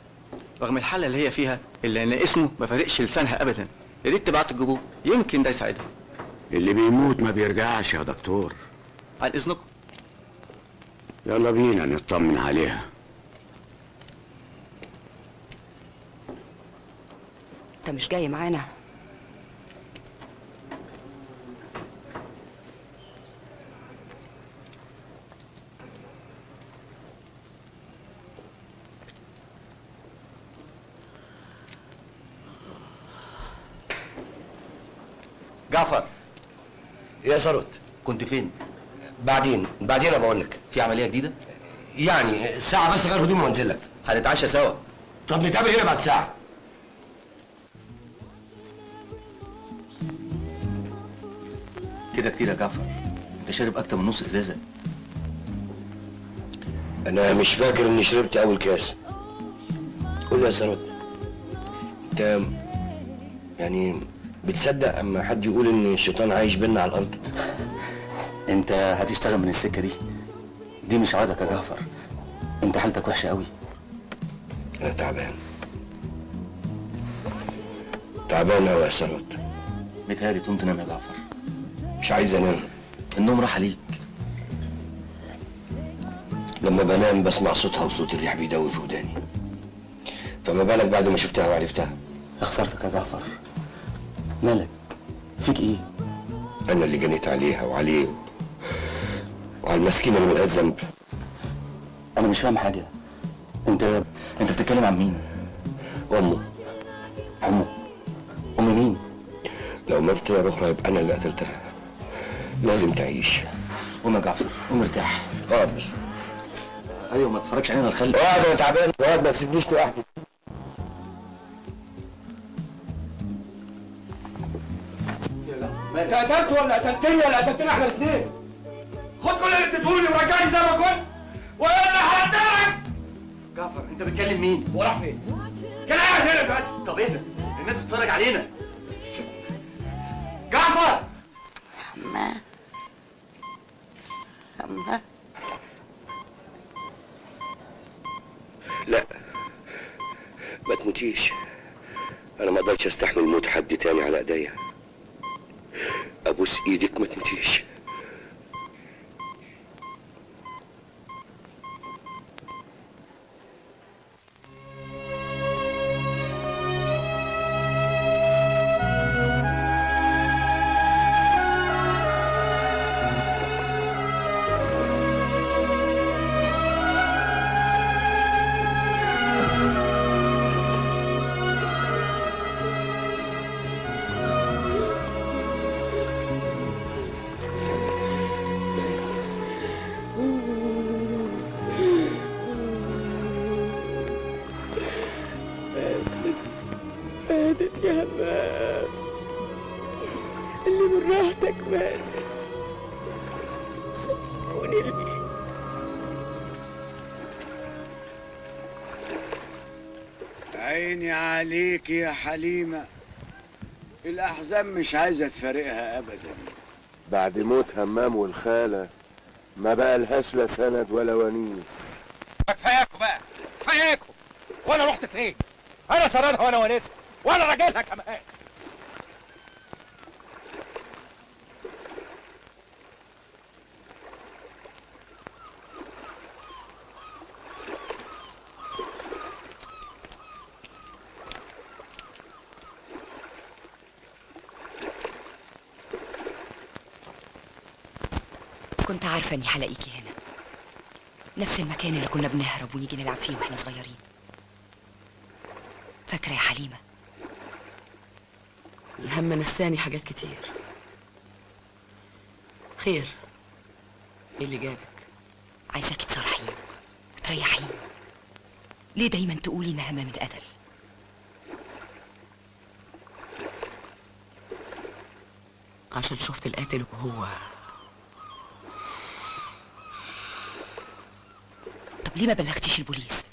رغم الحالة اللي هي فيها الا ان اسمه ما فارقش لسانها ابدا. يا ريت تبعتوا تجيبوه، يمكن ده يساعدها. اللي بيموت ما بيرجعش يا دكتور. عن اذنكم. يلا بينا نطمن عليها. انت مش جاي معانا؟ جعفر. يا ثروت، كنت فين؟ بعدين انا بقول لك. في عملية جديدة؟ يعني ساعة بس غير هدومي وانزل لك. هنتعشى سوا. طب نتقابل هنا بعد ساعة. كده كتير يا جعفر، انت شارب اكتر من نص ازازة. انا مش فاكر اني شربت اول كاس. قول لي يا ثروت، انت يعني بتصدق اما حد يقول ان الشيطان عايش بينا على الارض؟ انت هتشتغل من السكة دي؟ دي مش عادك يا جعفر، انت حالتك وحشة قوي. انا تعبان، تعبان قوي يا ثروت. متهيألي تقوم تنام يا جعفر. مش عايز انام. النوم راح عليك. لما بنام بسمع صوتها وصوت الريح بيدوي في وداني، فما بالك بعد ما شفتها وعرفتها. يا خسارتك يا جعفر، مالك؟ فيك ايه؟ انا اللي جنيت عليها وعليه وعلى المسكينة اللي ملهاش ذنب. انا مش فاهم حاجة. انت بتتكلم عن مين؟ امه. امه؟ ام مين؟ لو ماتت يا اخرى يبقى انا اللي قتلتها. لازم تعيش. قوم يا جعفر، قوم ارتاح. اقعد. ايوه ما تتفرجش علينا الخلق. اقعد انا تعبان، اقعد ما تسيبنيش لوحدي. انت قتلت ولا قتلتني ولا قتلتنا احنا الاثنين؟ خد كل اللي اديتهولي ورجعني زي ما كنت والا هقتلك. جعفر انت بتكلم مين؟ هو راح فين؟ كان قاعد هنا دلوقتي. طب اهدى، الناس بتتفرج علينا. جعفر. حمام حمام. لا ما تموتيش، انا ما اقدرش استحمل موت حد تاني على ايديا. ابوس ايدك ما تموتيش. ماتت يا همام، اللي من راحتك ماتت. سبتوني لمين؟ عيني عليك يا حليمة، الأحزان مش عايزة تفارقها أبدا. بعد موت همام والخالة ما بقى لهاش لا سند ولا ونيس. كفاياكوا بقى، كفاياكوا. وأنا رحت فين؟ أنا سندها وأنا ونيسها وأنا راجلها كمان. كنت عارفة إني هلاقيكي هنا، نفس المكان اللي كنا بنهرب ونيجي نلعب فيه واحنا صغيرين. فاكرة يا حليمة؟ الهم نساني حاجات كتير. خير، ايه اللي جابك؟ عايزاكي تصرحيني وتريحيني. ليه دايما تقولي إن همام اتقتل؟ عشان شفت القاتل وهو. طب ليه ما بلغتيش البوليس؟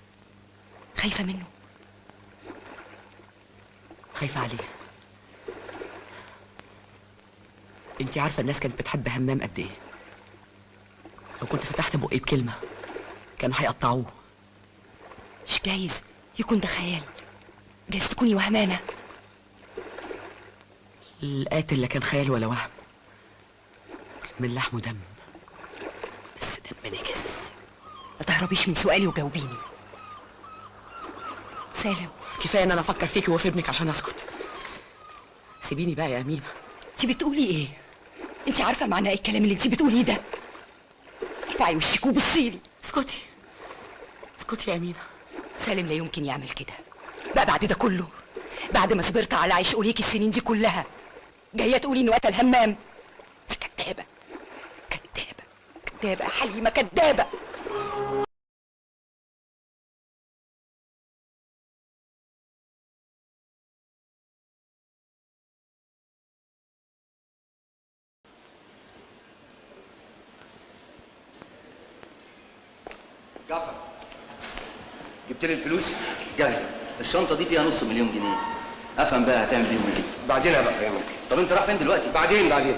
خايفة منه؟ خايفة عليه. انت عارفة الناس كانت بتحب همام قد ايه. لو كنت فتحت بقي بكلمة كانوا هيقطعوه. مش جايز يكون ده خيال، جايز تكوني وهمانة. القاتل لا كان خيال ولا وهم، كان من لحم ودم، بس دم نجس. ما تهربيش من سؤالي وجاوبيني. سالم، كفاية ان انا افكر فيكي وفي ابنك عشان اسكت. سيبيني بقى يا امينه. انت بتقولي ايه؟ انت عارفه معنى ايه الكلام اللي انت بتقوليه ده؟ ارفعي وشك وبصيلي. اسكتي اسكتي يا امينه. سالم لا يمكن يعمل كده بقى. بعد ده كله، بعد ما صبرت على عشقه ليكي السنين دي كلها، جاية تقولي انه قتل همام؟ انت كدابه كدابه كدابه يا حليمة، كدابه. جعفر، جبت لي الفلوس؟ جاهزة. الشنطة دي فيها 500,000 جنيه. افهم بقى هتعمل بيهم ايه؟ بعدين هبقى افهمك. طب انت رايح فين دلوقتي؟ بعدين بعدين.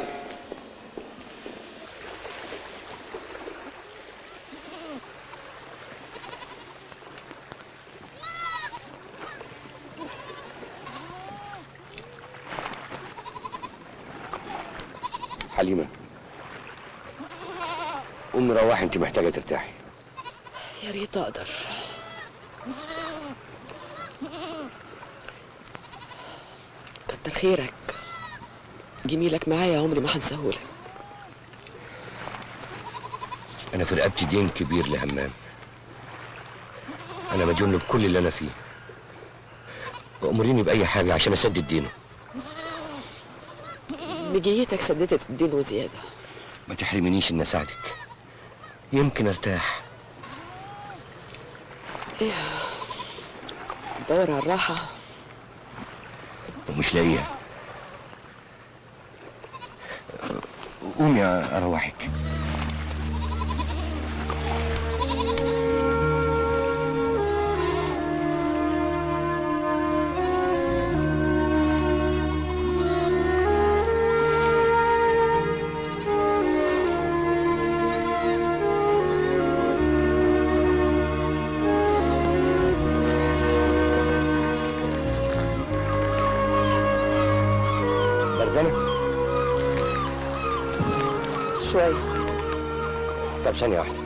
حليمة قومي روحي، انت محتاجة ترتاحي. يا ريت اقدر. كتر خيرك، جميلك معايا عمري ما هنساهولك. انا في رقبتي دين كبير لهمام، انا مديون له بكل اللي انا فيه. وامريني باي حاجة عشان اسدد دينه. مجيتك سددت الدين وزيادة. ما تحرمنيش ان اساعدك، يمكن ارتاح. ايه، دور على الراحة ومش لاقيها. قومي اروحك. شوية. طب ثانية واحدة.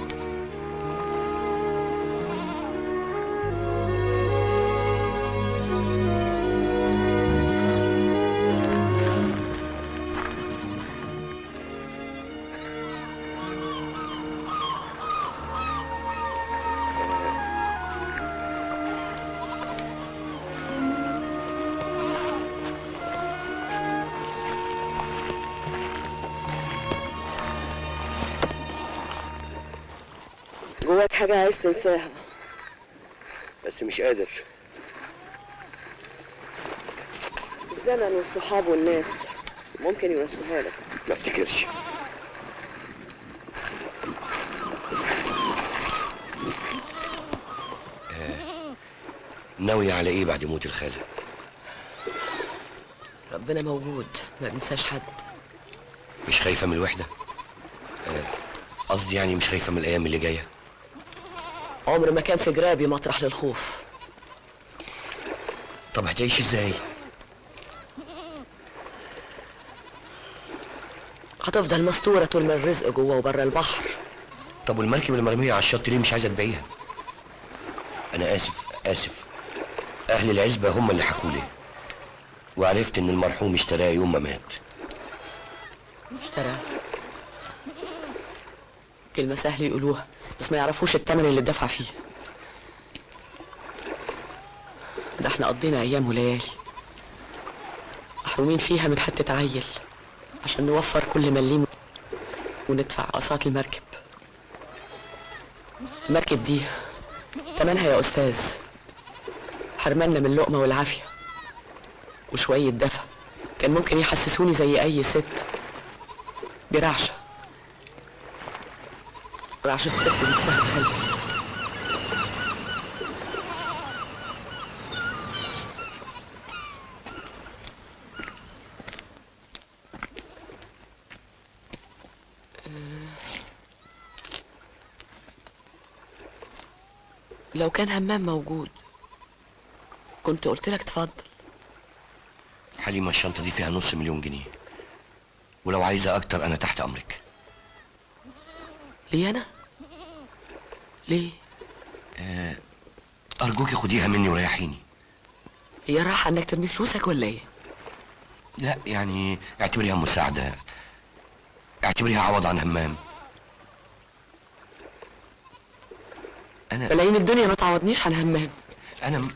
جواك حاجة عايز تنساها بس مش قادر. الزمن والصحاب والناس ممكن ينسوها لك. ما افتكرش. ناوية على ايه بعد موت الخالة؟ ربنا موجود، ما بنساش حد. مش خايفة من الوحدة؟ قصدي يعني مش خايفة من الأيام اللي جاية؟ عمر ما كان في جرابي مطرح للخوف. طب هتعيش ازاي؟ هتفضل مستورة طول ما الرزق جوه وبره البحر. طب والمركب المرمية على الشط ليه مش عايزة تبيعيها؟ أنا آسف آسف، أهل العزبة هم اللي حكوا لي، وعرفت إن المرحوم اشتراه يوم ما مات. اشتراه؟ كلمة سهل يقولوها بس ما يعرفوش الثمن اللي اتدفع فيه. ده احنا قضينا ايام وليالي محرومين فيها من حتة عيل عشان نوفر كل مليم وندفع اقساط المركب. المركب دي تمنها يا استاذ حرمنا من اللقمة والعافية وشوية دفا كان ممكن يحسسوني زي اي ست برعشة، رعشة ست نفسها تخلف. لو كان همام موجود كنت قلت لك اتفضل. حليمة الشنطة دي فيها 500,000 جنيه، ولو عايزة أكتر أنا تحت أمرك. ليه أنا؟ ليه؟ أرجوكي خديها مني وريحيني. هي راحة إنك ترمي فلوسك ولا إيه؟ لا يعني اعتبريها مساعدة، اعتبريها عوض عن همام. أنا بلايين الدنيا ما تعوضنيش عن همام. أنا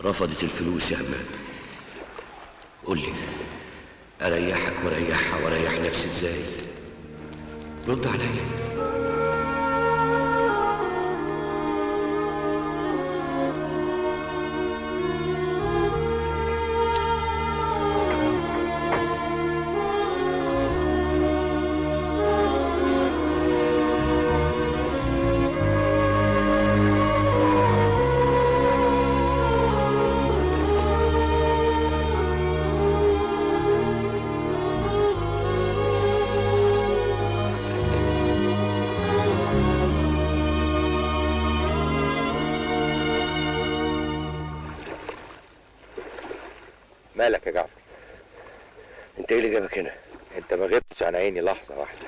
رفضت الفلوس يا همام. قول لي اريحك واريحها واريح نفسي ازاي؟ رد عليا. مالك يا جعفر؟ انت ايه اللي جابك هنا؟ انت ما غبتش عن عيني لحظة واحدة.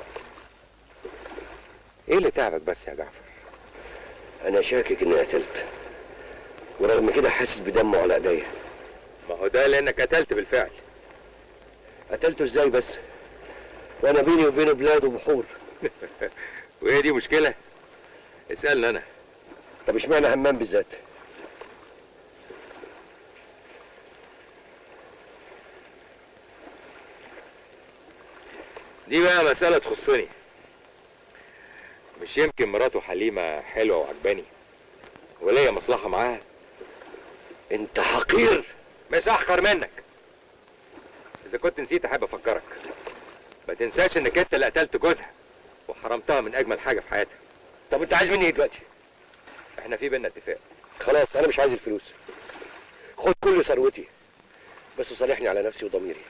ايه اللي تعبك بس يا جعفر؟ انا شاكك اني قتلت، ورغم كده حاسس بدمه على ايديا. ما هو ده لانك قتلت بالفعل. قتلته ازاي بس؟ وانا بيني وبينه بلاد وبحور. وايه دي مشكلة؟ اسألني انا. طب اشمعنى همام بالذات؟ دي بقى مسألة تخصني. مش يمكن مراته حليمة حلوة وعجباني وليا مصلحة معاها؟ انت حقير. مش احقر منك. إذا كنت نسيت أحب أفكرك، ما تنساش إنك أنت اللي قتلت جوزها وحرمتها من أجمل حاجة في حياتها. طب أنت عايز مني إيه دلوقتي؟ إحنا في بينا اتفاق. خلاص أنا مش عايز الفلوس، خد كل ثروتي بس صالحني على نفسي وضميري.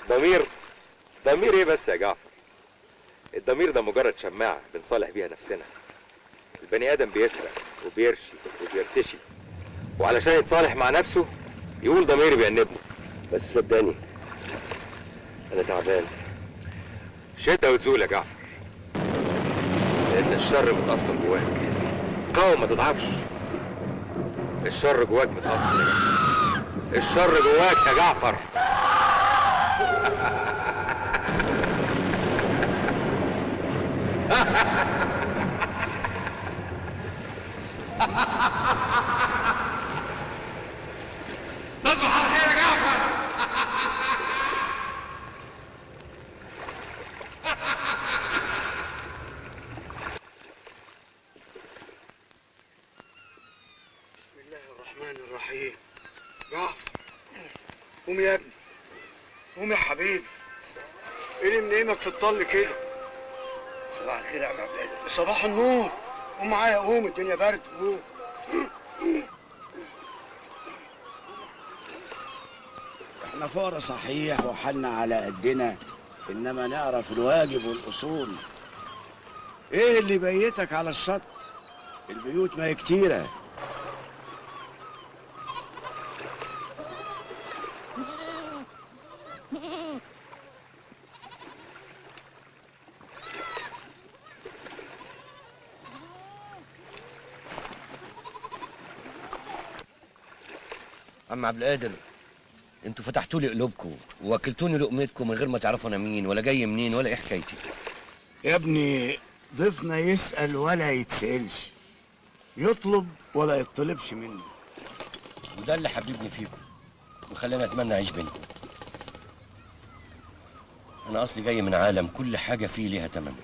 ضمير؟ ضمير إيه بس يا جعفر؟ الضمير ده مجرد شماعة بنصالح بيها نفسنا. البني آدم بيسرق وبيرشي وبيرتشي، وعلشان يتصالح مع نفسه يقول ضميري بيأنبني. بس صدقني أنا تعبان. شدة وتزول يا جعفر، لأن الشر متأصل جواك. قاوم ما تضعفش. الشر جواك متأصل يا جعفر. الشر جواك يا جعفر. تصبح على خير يا جعفر. بسم الله الرحمن الرحيم. جعفر قوم يا ابني، قوم يا حبيبي. ايه اللي منيمك في الطل كده؟ صباح الخير يا عم عبد القادر. صباح النور. قوم معايا، قوم الدنيا برد. قوم. احنا فقرا صحيح وحالنا على قدنا، انما نعرف الواجب والاصول. ايه اللي بيتك على الشط؟ البيوت ما هي كتيرة. عم عبد القادر، انتوا فتحتوا لي قلوبكم ووكلتوني لقمتكم من غير ما تعرفوا انا مين ولا جاي منين ولا ايه حكايتي. يا ابني ضيفنا يسأل ولا يتسألش، يطلب ولا يطلبش منه. وده اللي حببني فيكم وخلاني اتمنى اعيش بينكم. انا اصلي جاي من عالم كل حاجة فيه ليها تمن،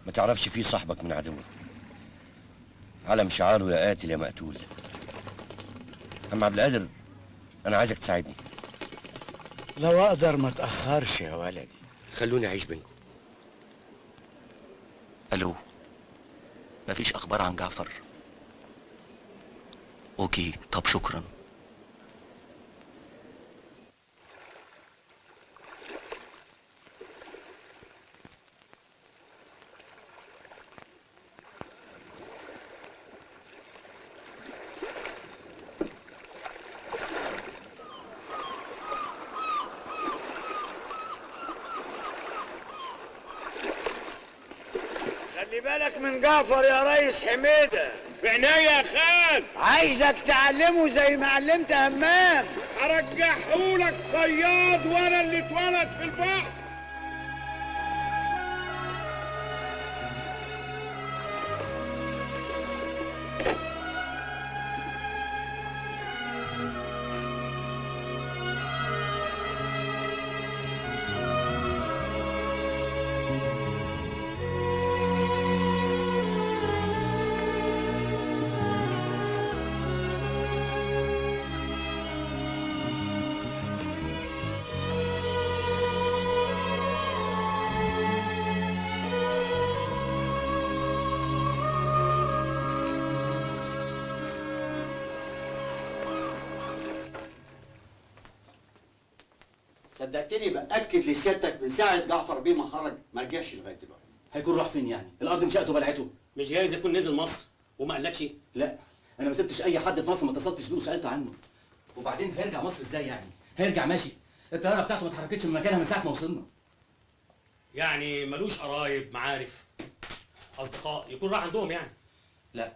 ما تعرفش فيه صاحبك من عدوك. عالم شعاره يا قاتل يا مقتول. عم عبد القادر انا عايزك تساعدني. لو اقدر ما تاخرش يا ولدي. خلوني اعيش بينكم. الو، مفيش اخبار عن جعفر؟ okay، طب شكرا. خلي بالك من جعفر يا ريس حميدة. في عينيا يا خال. عايزك تعلمه زي ما علمت همام. هرجعهولك صياد ولا اللي اتولد في البحر. صدقتني بأكد لسيادتك من ساعة جعفر بيه ما خرج ما رجعش لغاية دلوقتي. هيكون راح فين يعني؟ الأرض مشقته بلعته. مش جايز يكون نزل مصر وما قالكش؟ لا، أنا ما سبتش أي حد في مصر ما اتصلتش بيه وسألت عنه. وبعدين هيرجع مصر ازاي يعني؟ هيرجع ماشي؟ الطيارة بتاعته ما اتحركتش من مكانها من ساعة ما وصلنا. يعني ملوش قرايب، معارف، اصدقاء يكون راح عندهم يعني؟ لا.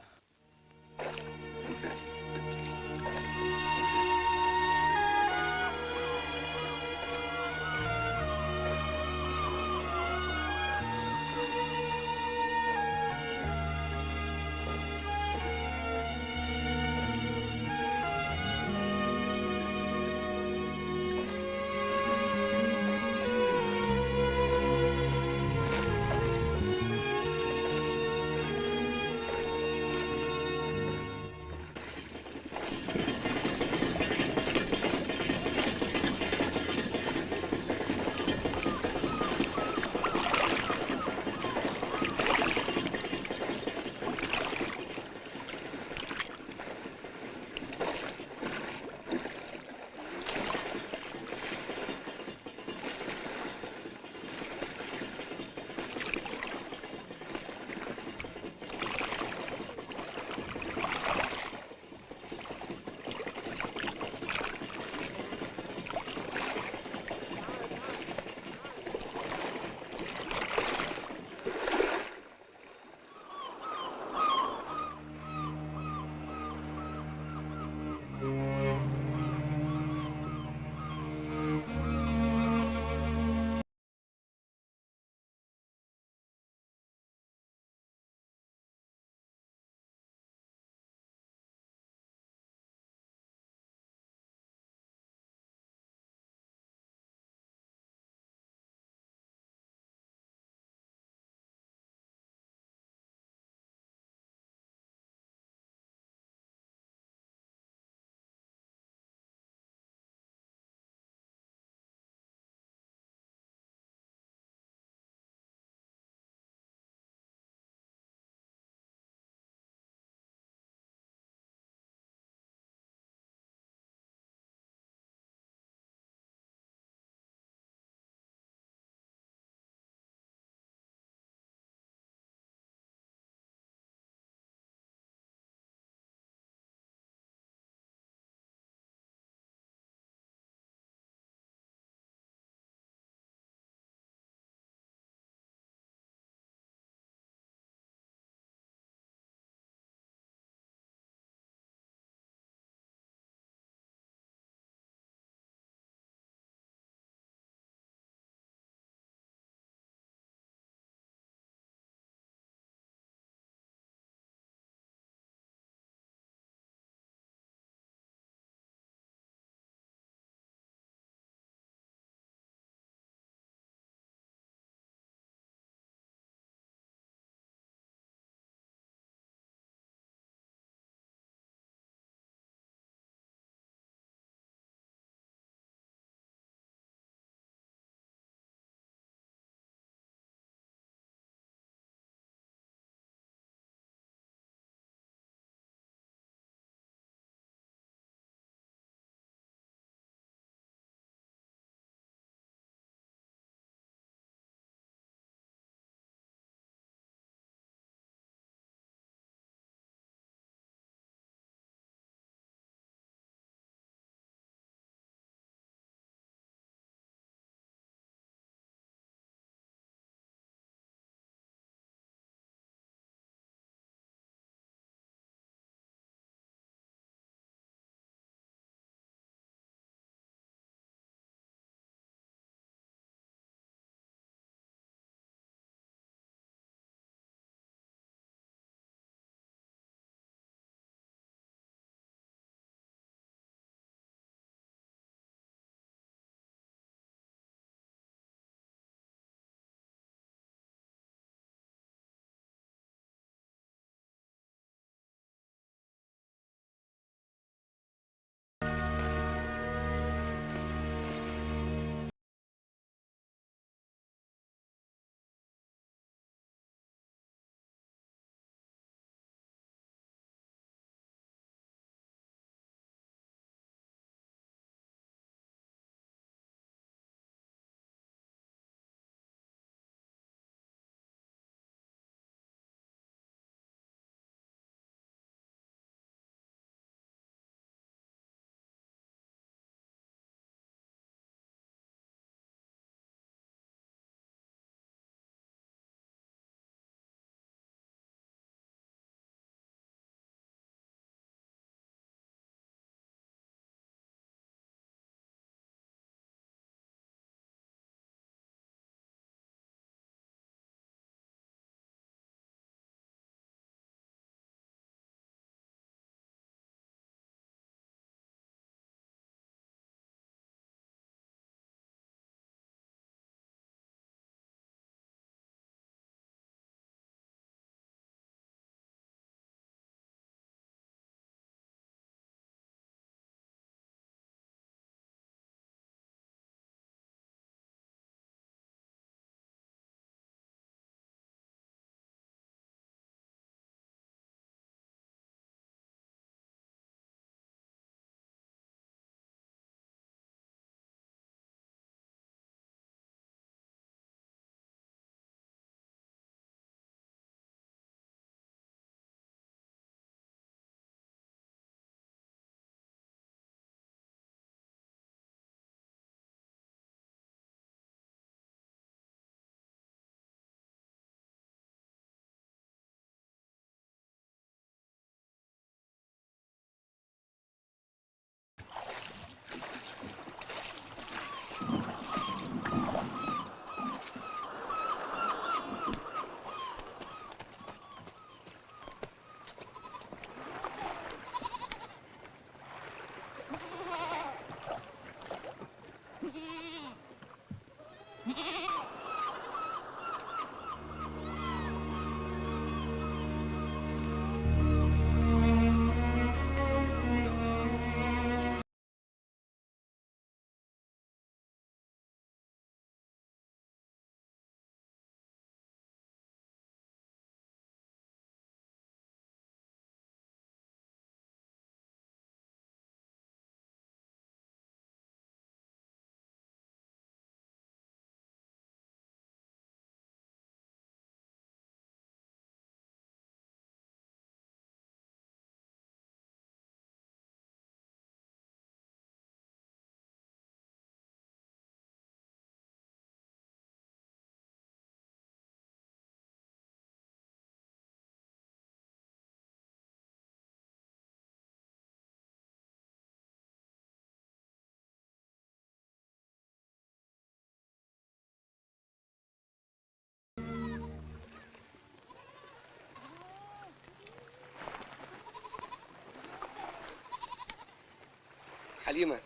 حليمة،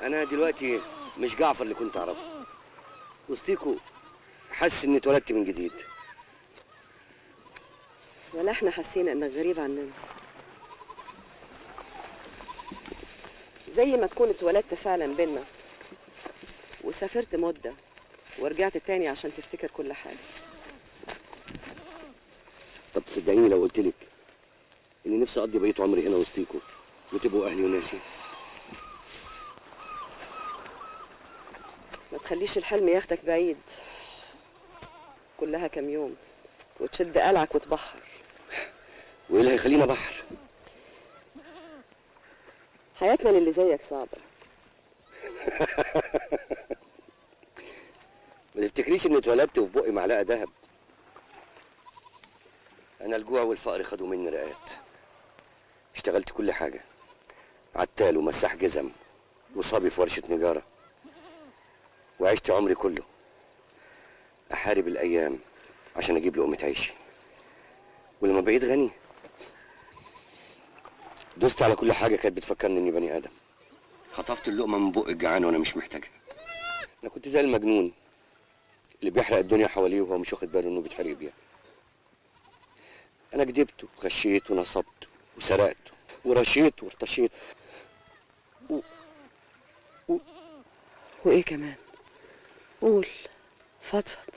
أنا دلوقتي مش جعفر اللي كنت أعرفه. وسطيكوا حاسس إني اتولدت من جديد. ولا احنا حسينا إنك غريب عننا. زي ما تكون اتولدت فعلا بينا وسافرت مدة ورجعت تاني عشان تفتكر كل حاجة. طب تصدقيني لو قلتلك إني نفسي أقضي بقية عمري هنا وسطيكوا وتبقوا أهلي وناسي؟ ما تخليش الحلم ياخدك بعيد، كلها كام يوم وتشد قلعك وتبحر. وإيه اللي هيخلينا بحر؟ حياتنا للي زيك صعبة. ما تفتكريش إني اتولدت وفي بقي معلقة ذهب. أنا الجوع والفقر خدوا مني رقات. اشتغلت كل حاجة، عتال ومساح جزم وصبي في ورشة نجارة، وعشت عمري كله أحارب الأيام عشان أجيب لقمة عيشي. ولما بقيت غني دوست على كل حاجة كانت بتفكرني إني بني آدم. خطفت اللقمة من بق الجعان وأنا مش محتاجها. أنا كنت زي المجنون اللي بيحرق الدنيا حواليه وهو مش واخد باله إنه بيتحرق بيها. أنا كدبت وغشيت ونصبت وسرقت ورشيت وارتشيت وإيه كمان؟ قول، فضفض.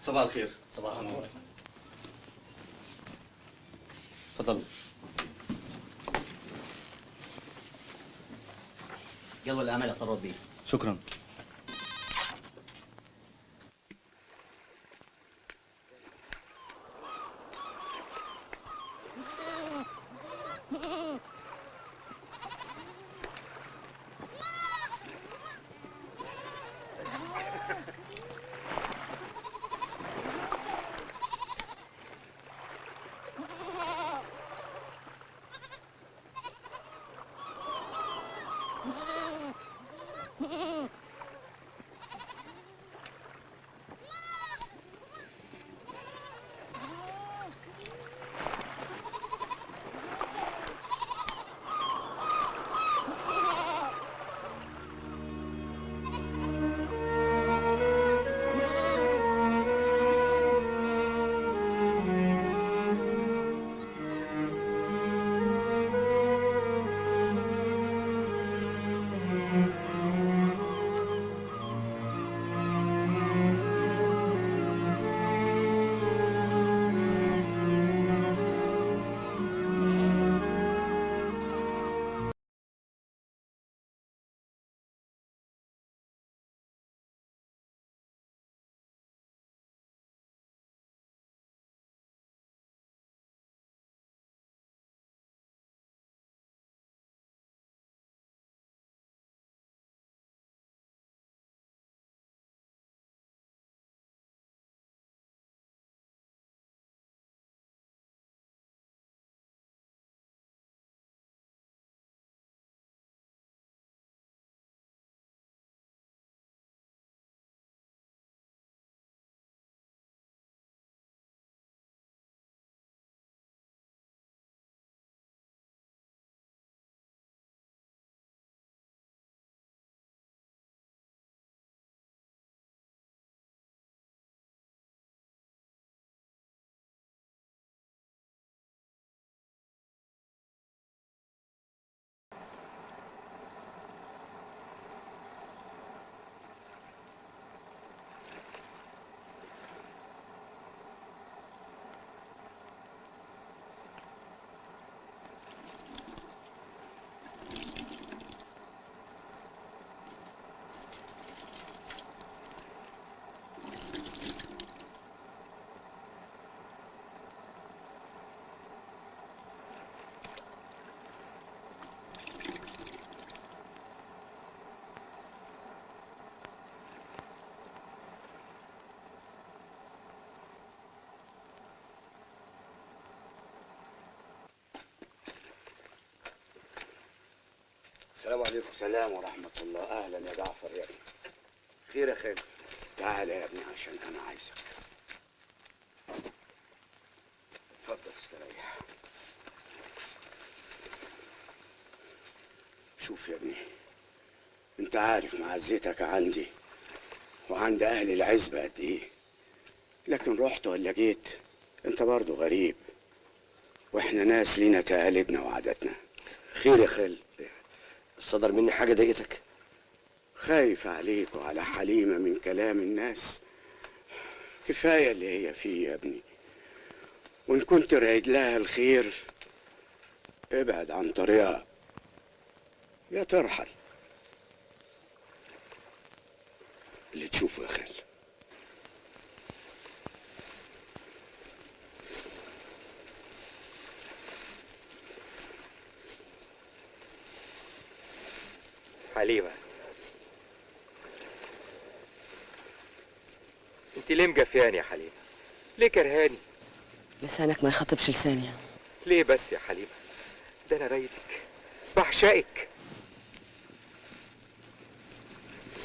صباح الخير. صباح النور. اتفضلوا. جدول الأعمال يا ثروت بيه. شكرا. السلام عليكم. سلام ورحمة الله. اهلا يا جعفر يا ابني. خير يا خالد. تعال يا ابني عشان انا عايزك. اتفضل استريح. شوف يا ابني، انت عارف معزتك عندي وعند اهل العزبة قد ايه، لكن رحت ولا جيت انت برضه غريب، واحنا ناس لينا تقاليدنا وعاداتنا. خير يا خال، صدر مني حاجة ضايقتك؟ خايف عليك وعلى حليمة من كلام الناس. كفاية اللي هي فيه يا ابني، وان كنت رايد لها الخير ابعد عن طريقها يا ترحل. اللي تشوفه يا خال. حليمة، انت ليه مجفياني يا حليمة؟ ليه كرهاني؟ لسانك ما يخاطبش لساني. ليه بس يا حليمة؟ ده انا رايدك، بعشقك.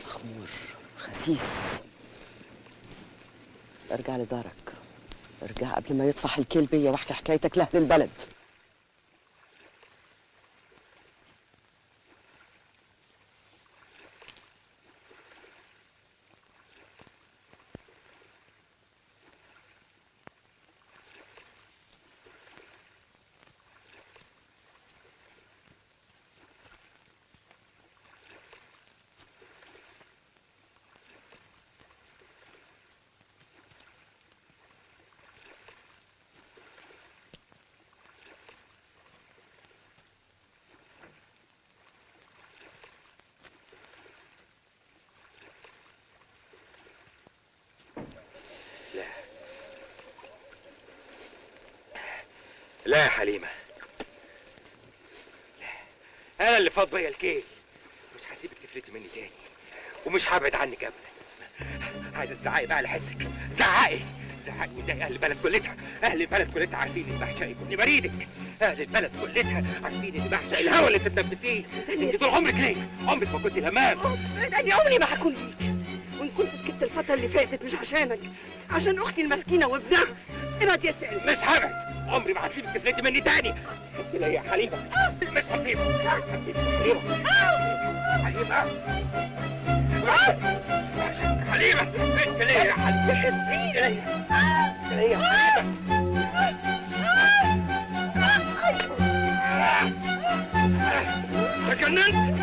مخمور خسيس، ارجع لدارك، ارجع قبل ما يطفح الكيل بيا واحكي حكايتك لاهل البلد. لا يا حليمة، لا، أنا اللي فاض بيا الكيل. مش هسيبك تفلتي مني تاني، ومش هبعد عنك أبدا. عايزة تزعقي بقى على حسك، زعقي زعقي وتضايقي أهل البلد كلتها. أهل البلد كلتها عارفين إني بعشقك وإني بريدك. أهل البلد كلتها عارفين إني بعشق الهوا اللي بتتنفسيه. أنت طول عمرك ليا، عمرك ما كنت الأمام. أنا عمري ما هكون ليك، وإن كنت سكت الفترة اللي فاتت مش عشانك، عشان أختي المسكينة وابنها. ابعد يا سالم. مش هبعد، عمري ما هسيبك تفلتي مني تاني. انت ليا يا حليمة، مش هسيبك، مش هسيبك حليمة، حليمة، حليمة، انت ليا يا حليمة، يا خسيس، انت ليا يا حليمة. تجننت.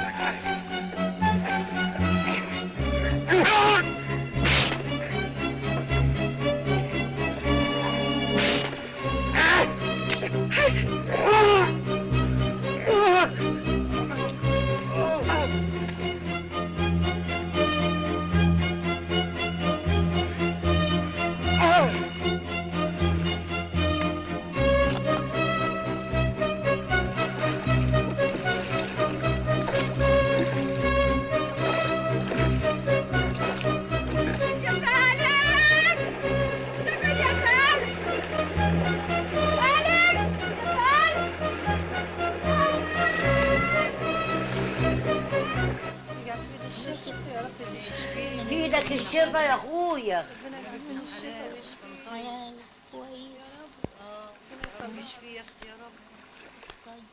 في ايدك الشفا يا اخويا. كويس. ربنا يشفيه يا اختي يا رب. طيب.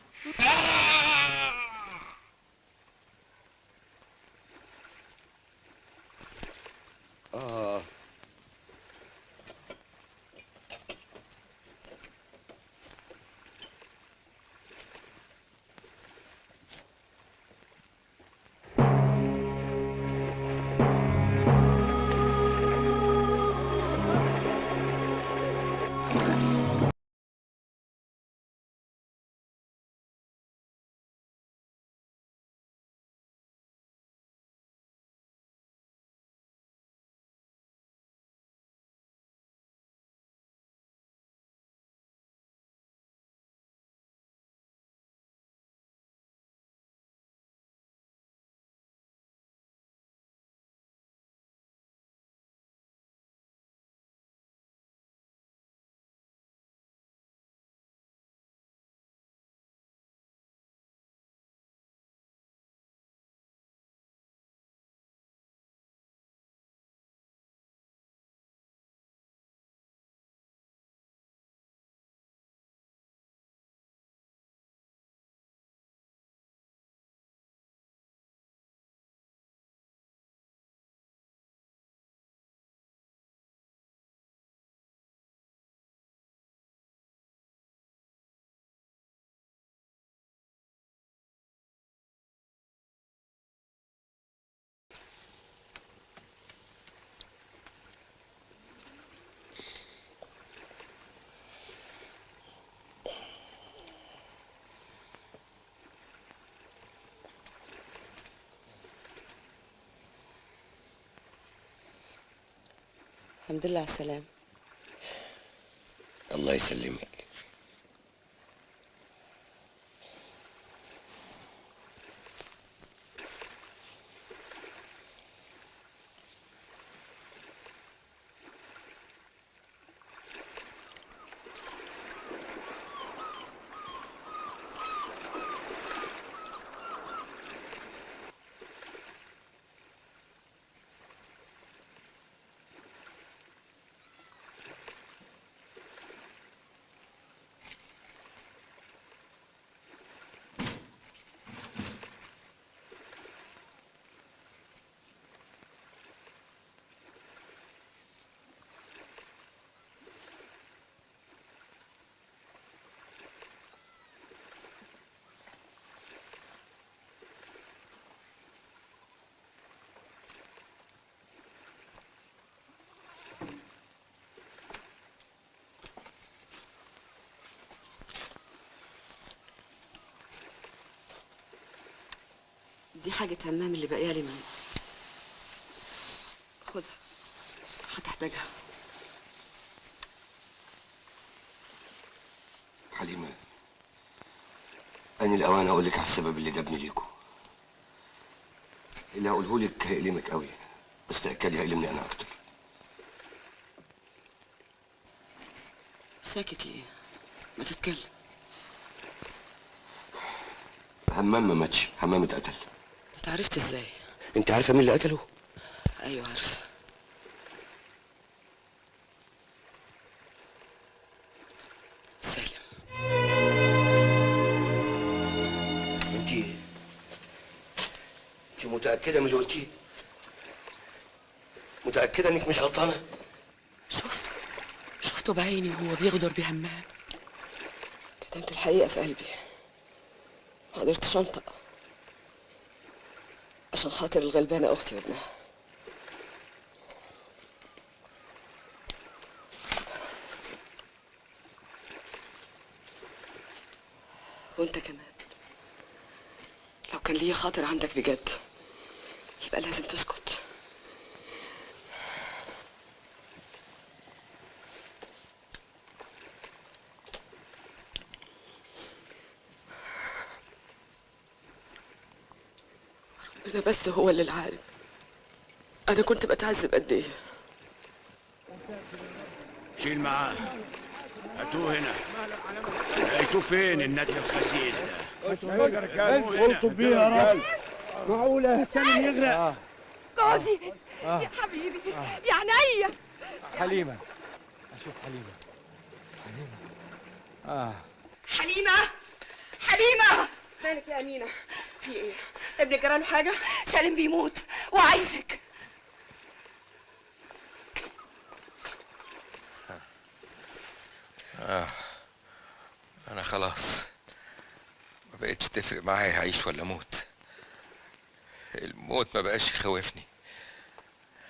الحمد لله على السلامة. الله يسلمك. دي حاجة همام اللي باقية لي منه، خدها هتحتاجها. حليمة، أنا الأوان أقول لك على السبب اللي جابني ليكو. اللي هقوله لك هيألمك قوي، بس تأكدي هيألمني أنا أكتر. ساكت ليه؟ ما تتكلم. همام ما ماتش، همام اتقتل. انت عرفت ازاي؟ انت عارفه مين اللي قتله؟ ايوه عارفه. سالم. انت متأكدة من اللي قلتيه؟ متأكدة انك مش غلطانة؟ شفته بعيني وهو بيغدر بهمام. كتمت الحقيقة في قلبي، ما قدرتش انطق عشان خاطر الغلبانة أختي وابنها. وانت كمان لو كان ليا خاطر عندك بجد يبقى لازم تسكت. ربنا بس هو اللي العالم أنا كنت بتعذب قد إيه. شيل معاه، هاتوه هنا. لقيتوه فين الندل الخسيس ده؟ قلتوا بيه يا رب. معقولة سالم يغرق؟ جوزي يا حبيبي يا عينيا. حليمة، أشوف حليمة. حليمة، حليمة، حليمة، مالك يا أمينة؟ في إيه؟ ابنك جراله حاجة؟ سالم بيموت وعايزك. أنا خلاص ما بقتش تفرق معايا أعيش ولا أموت. الموت ما بقاش يخوفني.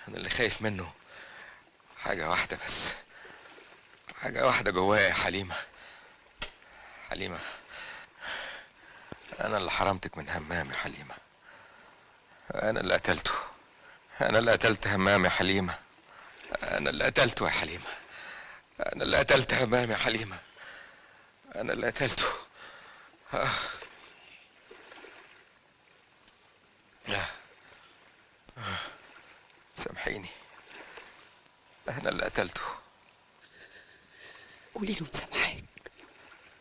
أنا اللي خايف منه حاجة واحدة بس، حاجة واحدة جوايا يا حليمة. حليمة، أنا اللي حرمتك من همام يا حليمة. أنا اللي قتلته، أنا اللي قتلت همام يا حليمة. أنا اللي قتلته يا حليمة. أنا اللي قتلت همام يا حليمة. أنا اللي قتلته. سامحيني، أنا اللي قتلته. قولي له مسامحاك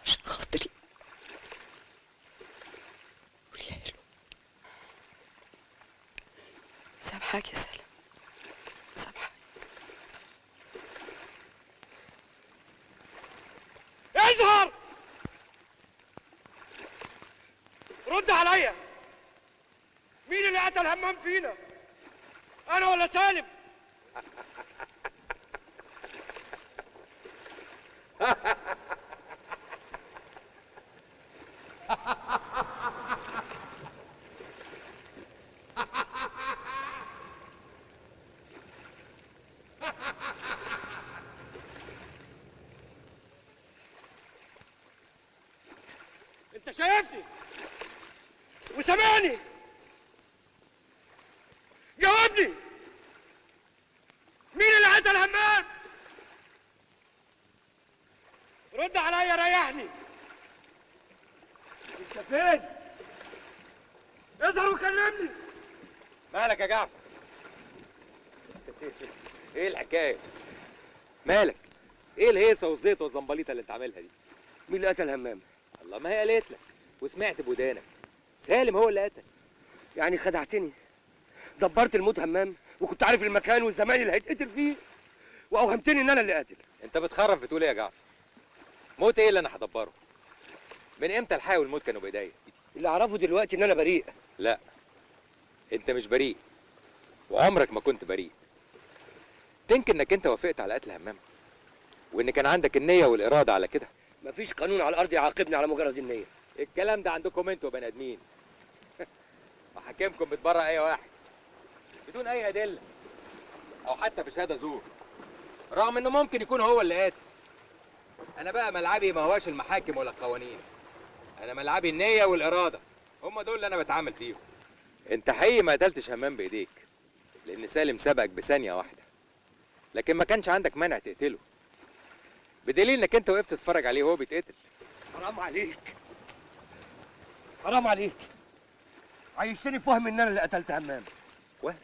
عشان خاطري. قوليها له سامحاك يا سالم، سامحاك. اظهر، رد عليا. مين اللي قتل همام فينا؟ انا ولا سالم؟ انت شايفني وسامعني، جاوبني، مين اللي قتل همام؟ وكلمني. مالك يا جعفر؟ ايه الحكاية؟ مالك؟ ايه الهيصه والزيطه والزنبليطه اللي انت عاملها دي؟ مين اللي قتل همام؟ الله، ما هي قالت لك وسمعت بودانك، سالم هو اللي قتل. يعني خدعتني، دبرت الموت همام وكنت عارف المكان والزمان اللي هيتقتل فيه، واوهمتني ان انا اللي قاتل. انت بتخرف، بتقول ايه يا جعفر؟ موت ايه اللي انا هدبره؟ من امتى الحياة والموت كانوا بايديا؟ اللي اعرفه دلوقتي ان انا بريء. لا، انت مش بريء، وعمرك ما كنت بريء. تنكر انك انت وافقت على قتل همام، وان كان عندك النية والارادة على كده. مفيش قانون على الارض يعاقبني على مجرد النية. الكلام ده عندكم انتوا يا بني ادمين. وحاكمكم بتبرأ اي واحد بدون اي ادلة او حتى بشهادة زور، رغم انه ممكن يكون هو اللي قاتل. انا بقى ملعبي ما هواش المحاكم ولا القوانين، انا ملعبي النية والارادة، هم دول اللي انا بتعامل فيهم. انت حقيقي ما قتلتش همام بايديك، لان سالم سبقك بثانيه واحدة، لكن ما كانش عندك مانع تقتله، بدليل انك انت وقفت تتفرج عليه وهو بيتقتل. حرام عليك، حرام عليك، عايشتني في وهم ان انا اللي قتلت همام. وهم؟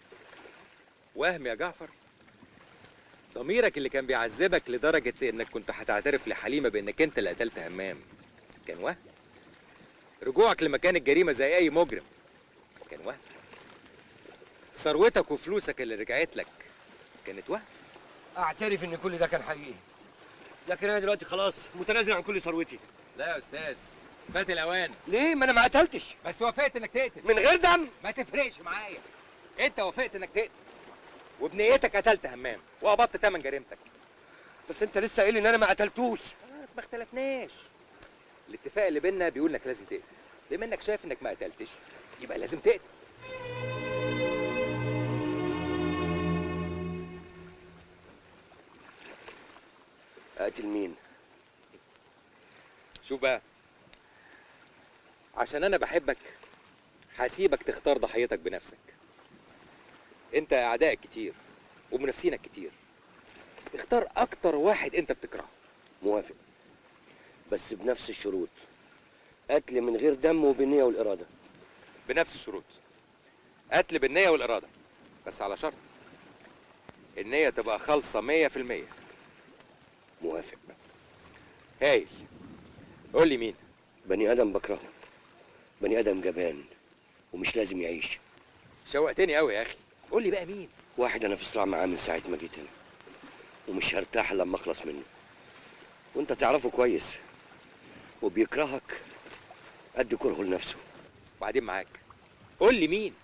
وهم يا جعفر؟ ضميرك اللي كان بيعذبك لدرجة انك كنت هتعترف لحليمه بانك انت اللي قتلت همام كان وهم؟ رجوعك لمكان الجريمة زي اي مجرم كان وهم؟ ثروتك وفلوسك اللي رجعت لك كانت وهم؟ اعترف ان كل ده كان حقيقي، لكن انا دلوقتي خلاص متنازل عن كل ثروتي. لا يا استاذ، فات الاوان. ليه؟ ما انا ما قتلتش. بس وافقت انك تقتل من غير دم. ما تفرقش معايا، انت وافقت انك تقتل وبنيتك قتلت همام وقبضت ثمن جريمتك. بس انت لسه قايل ان انا ما قتلتوش. خلاص ما اختلفناش، الاتفاق اللي بينا بيقول انك لازم تقتل، بما انك شايف انك ما قتلتش يبقى لازم تقتل. اقتل مين؟ شوف بقى، عشان انا بحبك هسيبك تختار ضحيتك بنفسك. انت اعدائك كتير ومنافسينك كتير، اختار اكتر واحد انت بتكرهه. موافق، بس بنفس الشروط، قتل من غير دم وبالنية والإرادة. بنفس الشروط، قتل بالنية والإرادة، بس على شرط النية تبقى خالصة 100%. موافق. هايل. قول لي مين؟ بني آدم بكرهه، بني آدم جبان ومش لازم يعيش. شوقتني قوي يا أخي، قول لي بقى مين؟ واحد أنا في صراع معاه من ساعة ما جيت هنا، ومش هرتاح لما أخلص منه، وأنت تعرفه كويس، وبيكرهك قد كرهه لنفسه. وبعدين معاك، قول لي مين؟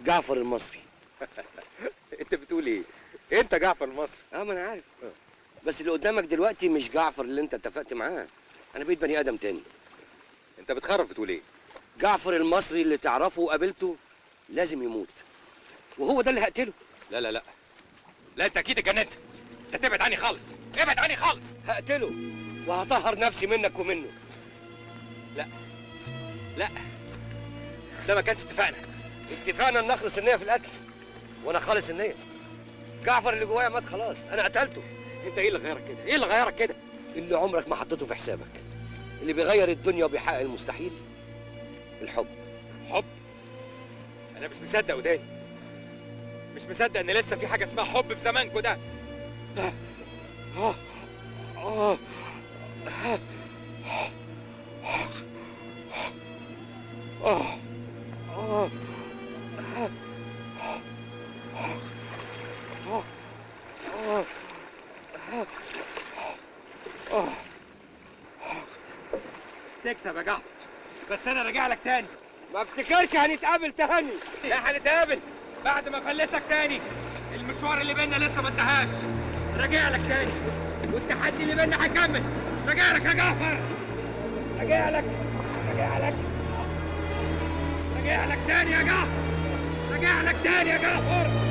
جعفر المصري. أنت بتقول إيه؟ أنت جعفر المصري؟ أه ما أنا عارف، بس اللي قدامك دلوقتي مش جعفر اللي أنت اتفقت معاه، أنا بقيت بني آدم تاني. أنت بتخرف، بتقول إيه؟ جعفر المصري اللي تعرفه وقابلته لازم يموت، وهو ده اللي هقتله. لا لا لا لا، انت اكيد اتجننت، انت تبعد عني خالص، ابعد عني خالص. هقتله وهطهر نفسي منك ومنه. لا لا، ده ما كانش اتفقنا. اتفقنا ان نخلص النية في القتل، وانا خالص النية. جعفر اللي جوايا مات خلاص، انا قتلته. انت ايه اللي غيرك كده؟ ايه اللي غيرك كده؟ اللي عمرك ما حطيته في حسابك، اللي بيغير الدنيا وبيحقق المستحيل، الحب. حب؟ انا مش مصدق وداني، مش مصدق ان لسه في حاجة اسمها حب في زمانكوا ده. تكسب يا جعفر، بس انا راجع لك تاني. ما افتكرش هنتقابل تاني. لا هنتقابل بعد ما افلسك تاني. المشوار اللي بينا لسه ما انتهاش. راجع لك تاني، والتحدي اللي بينا هيكمل. راجع لك يا جعفر، راجع لك، راجع لك، راجع لك تاني يا جعفر، راجع لك تاني يا جعفر.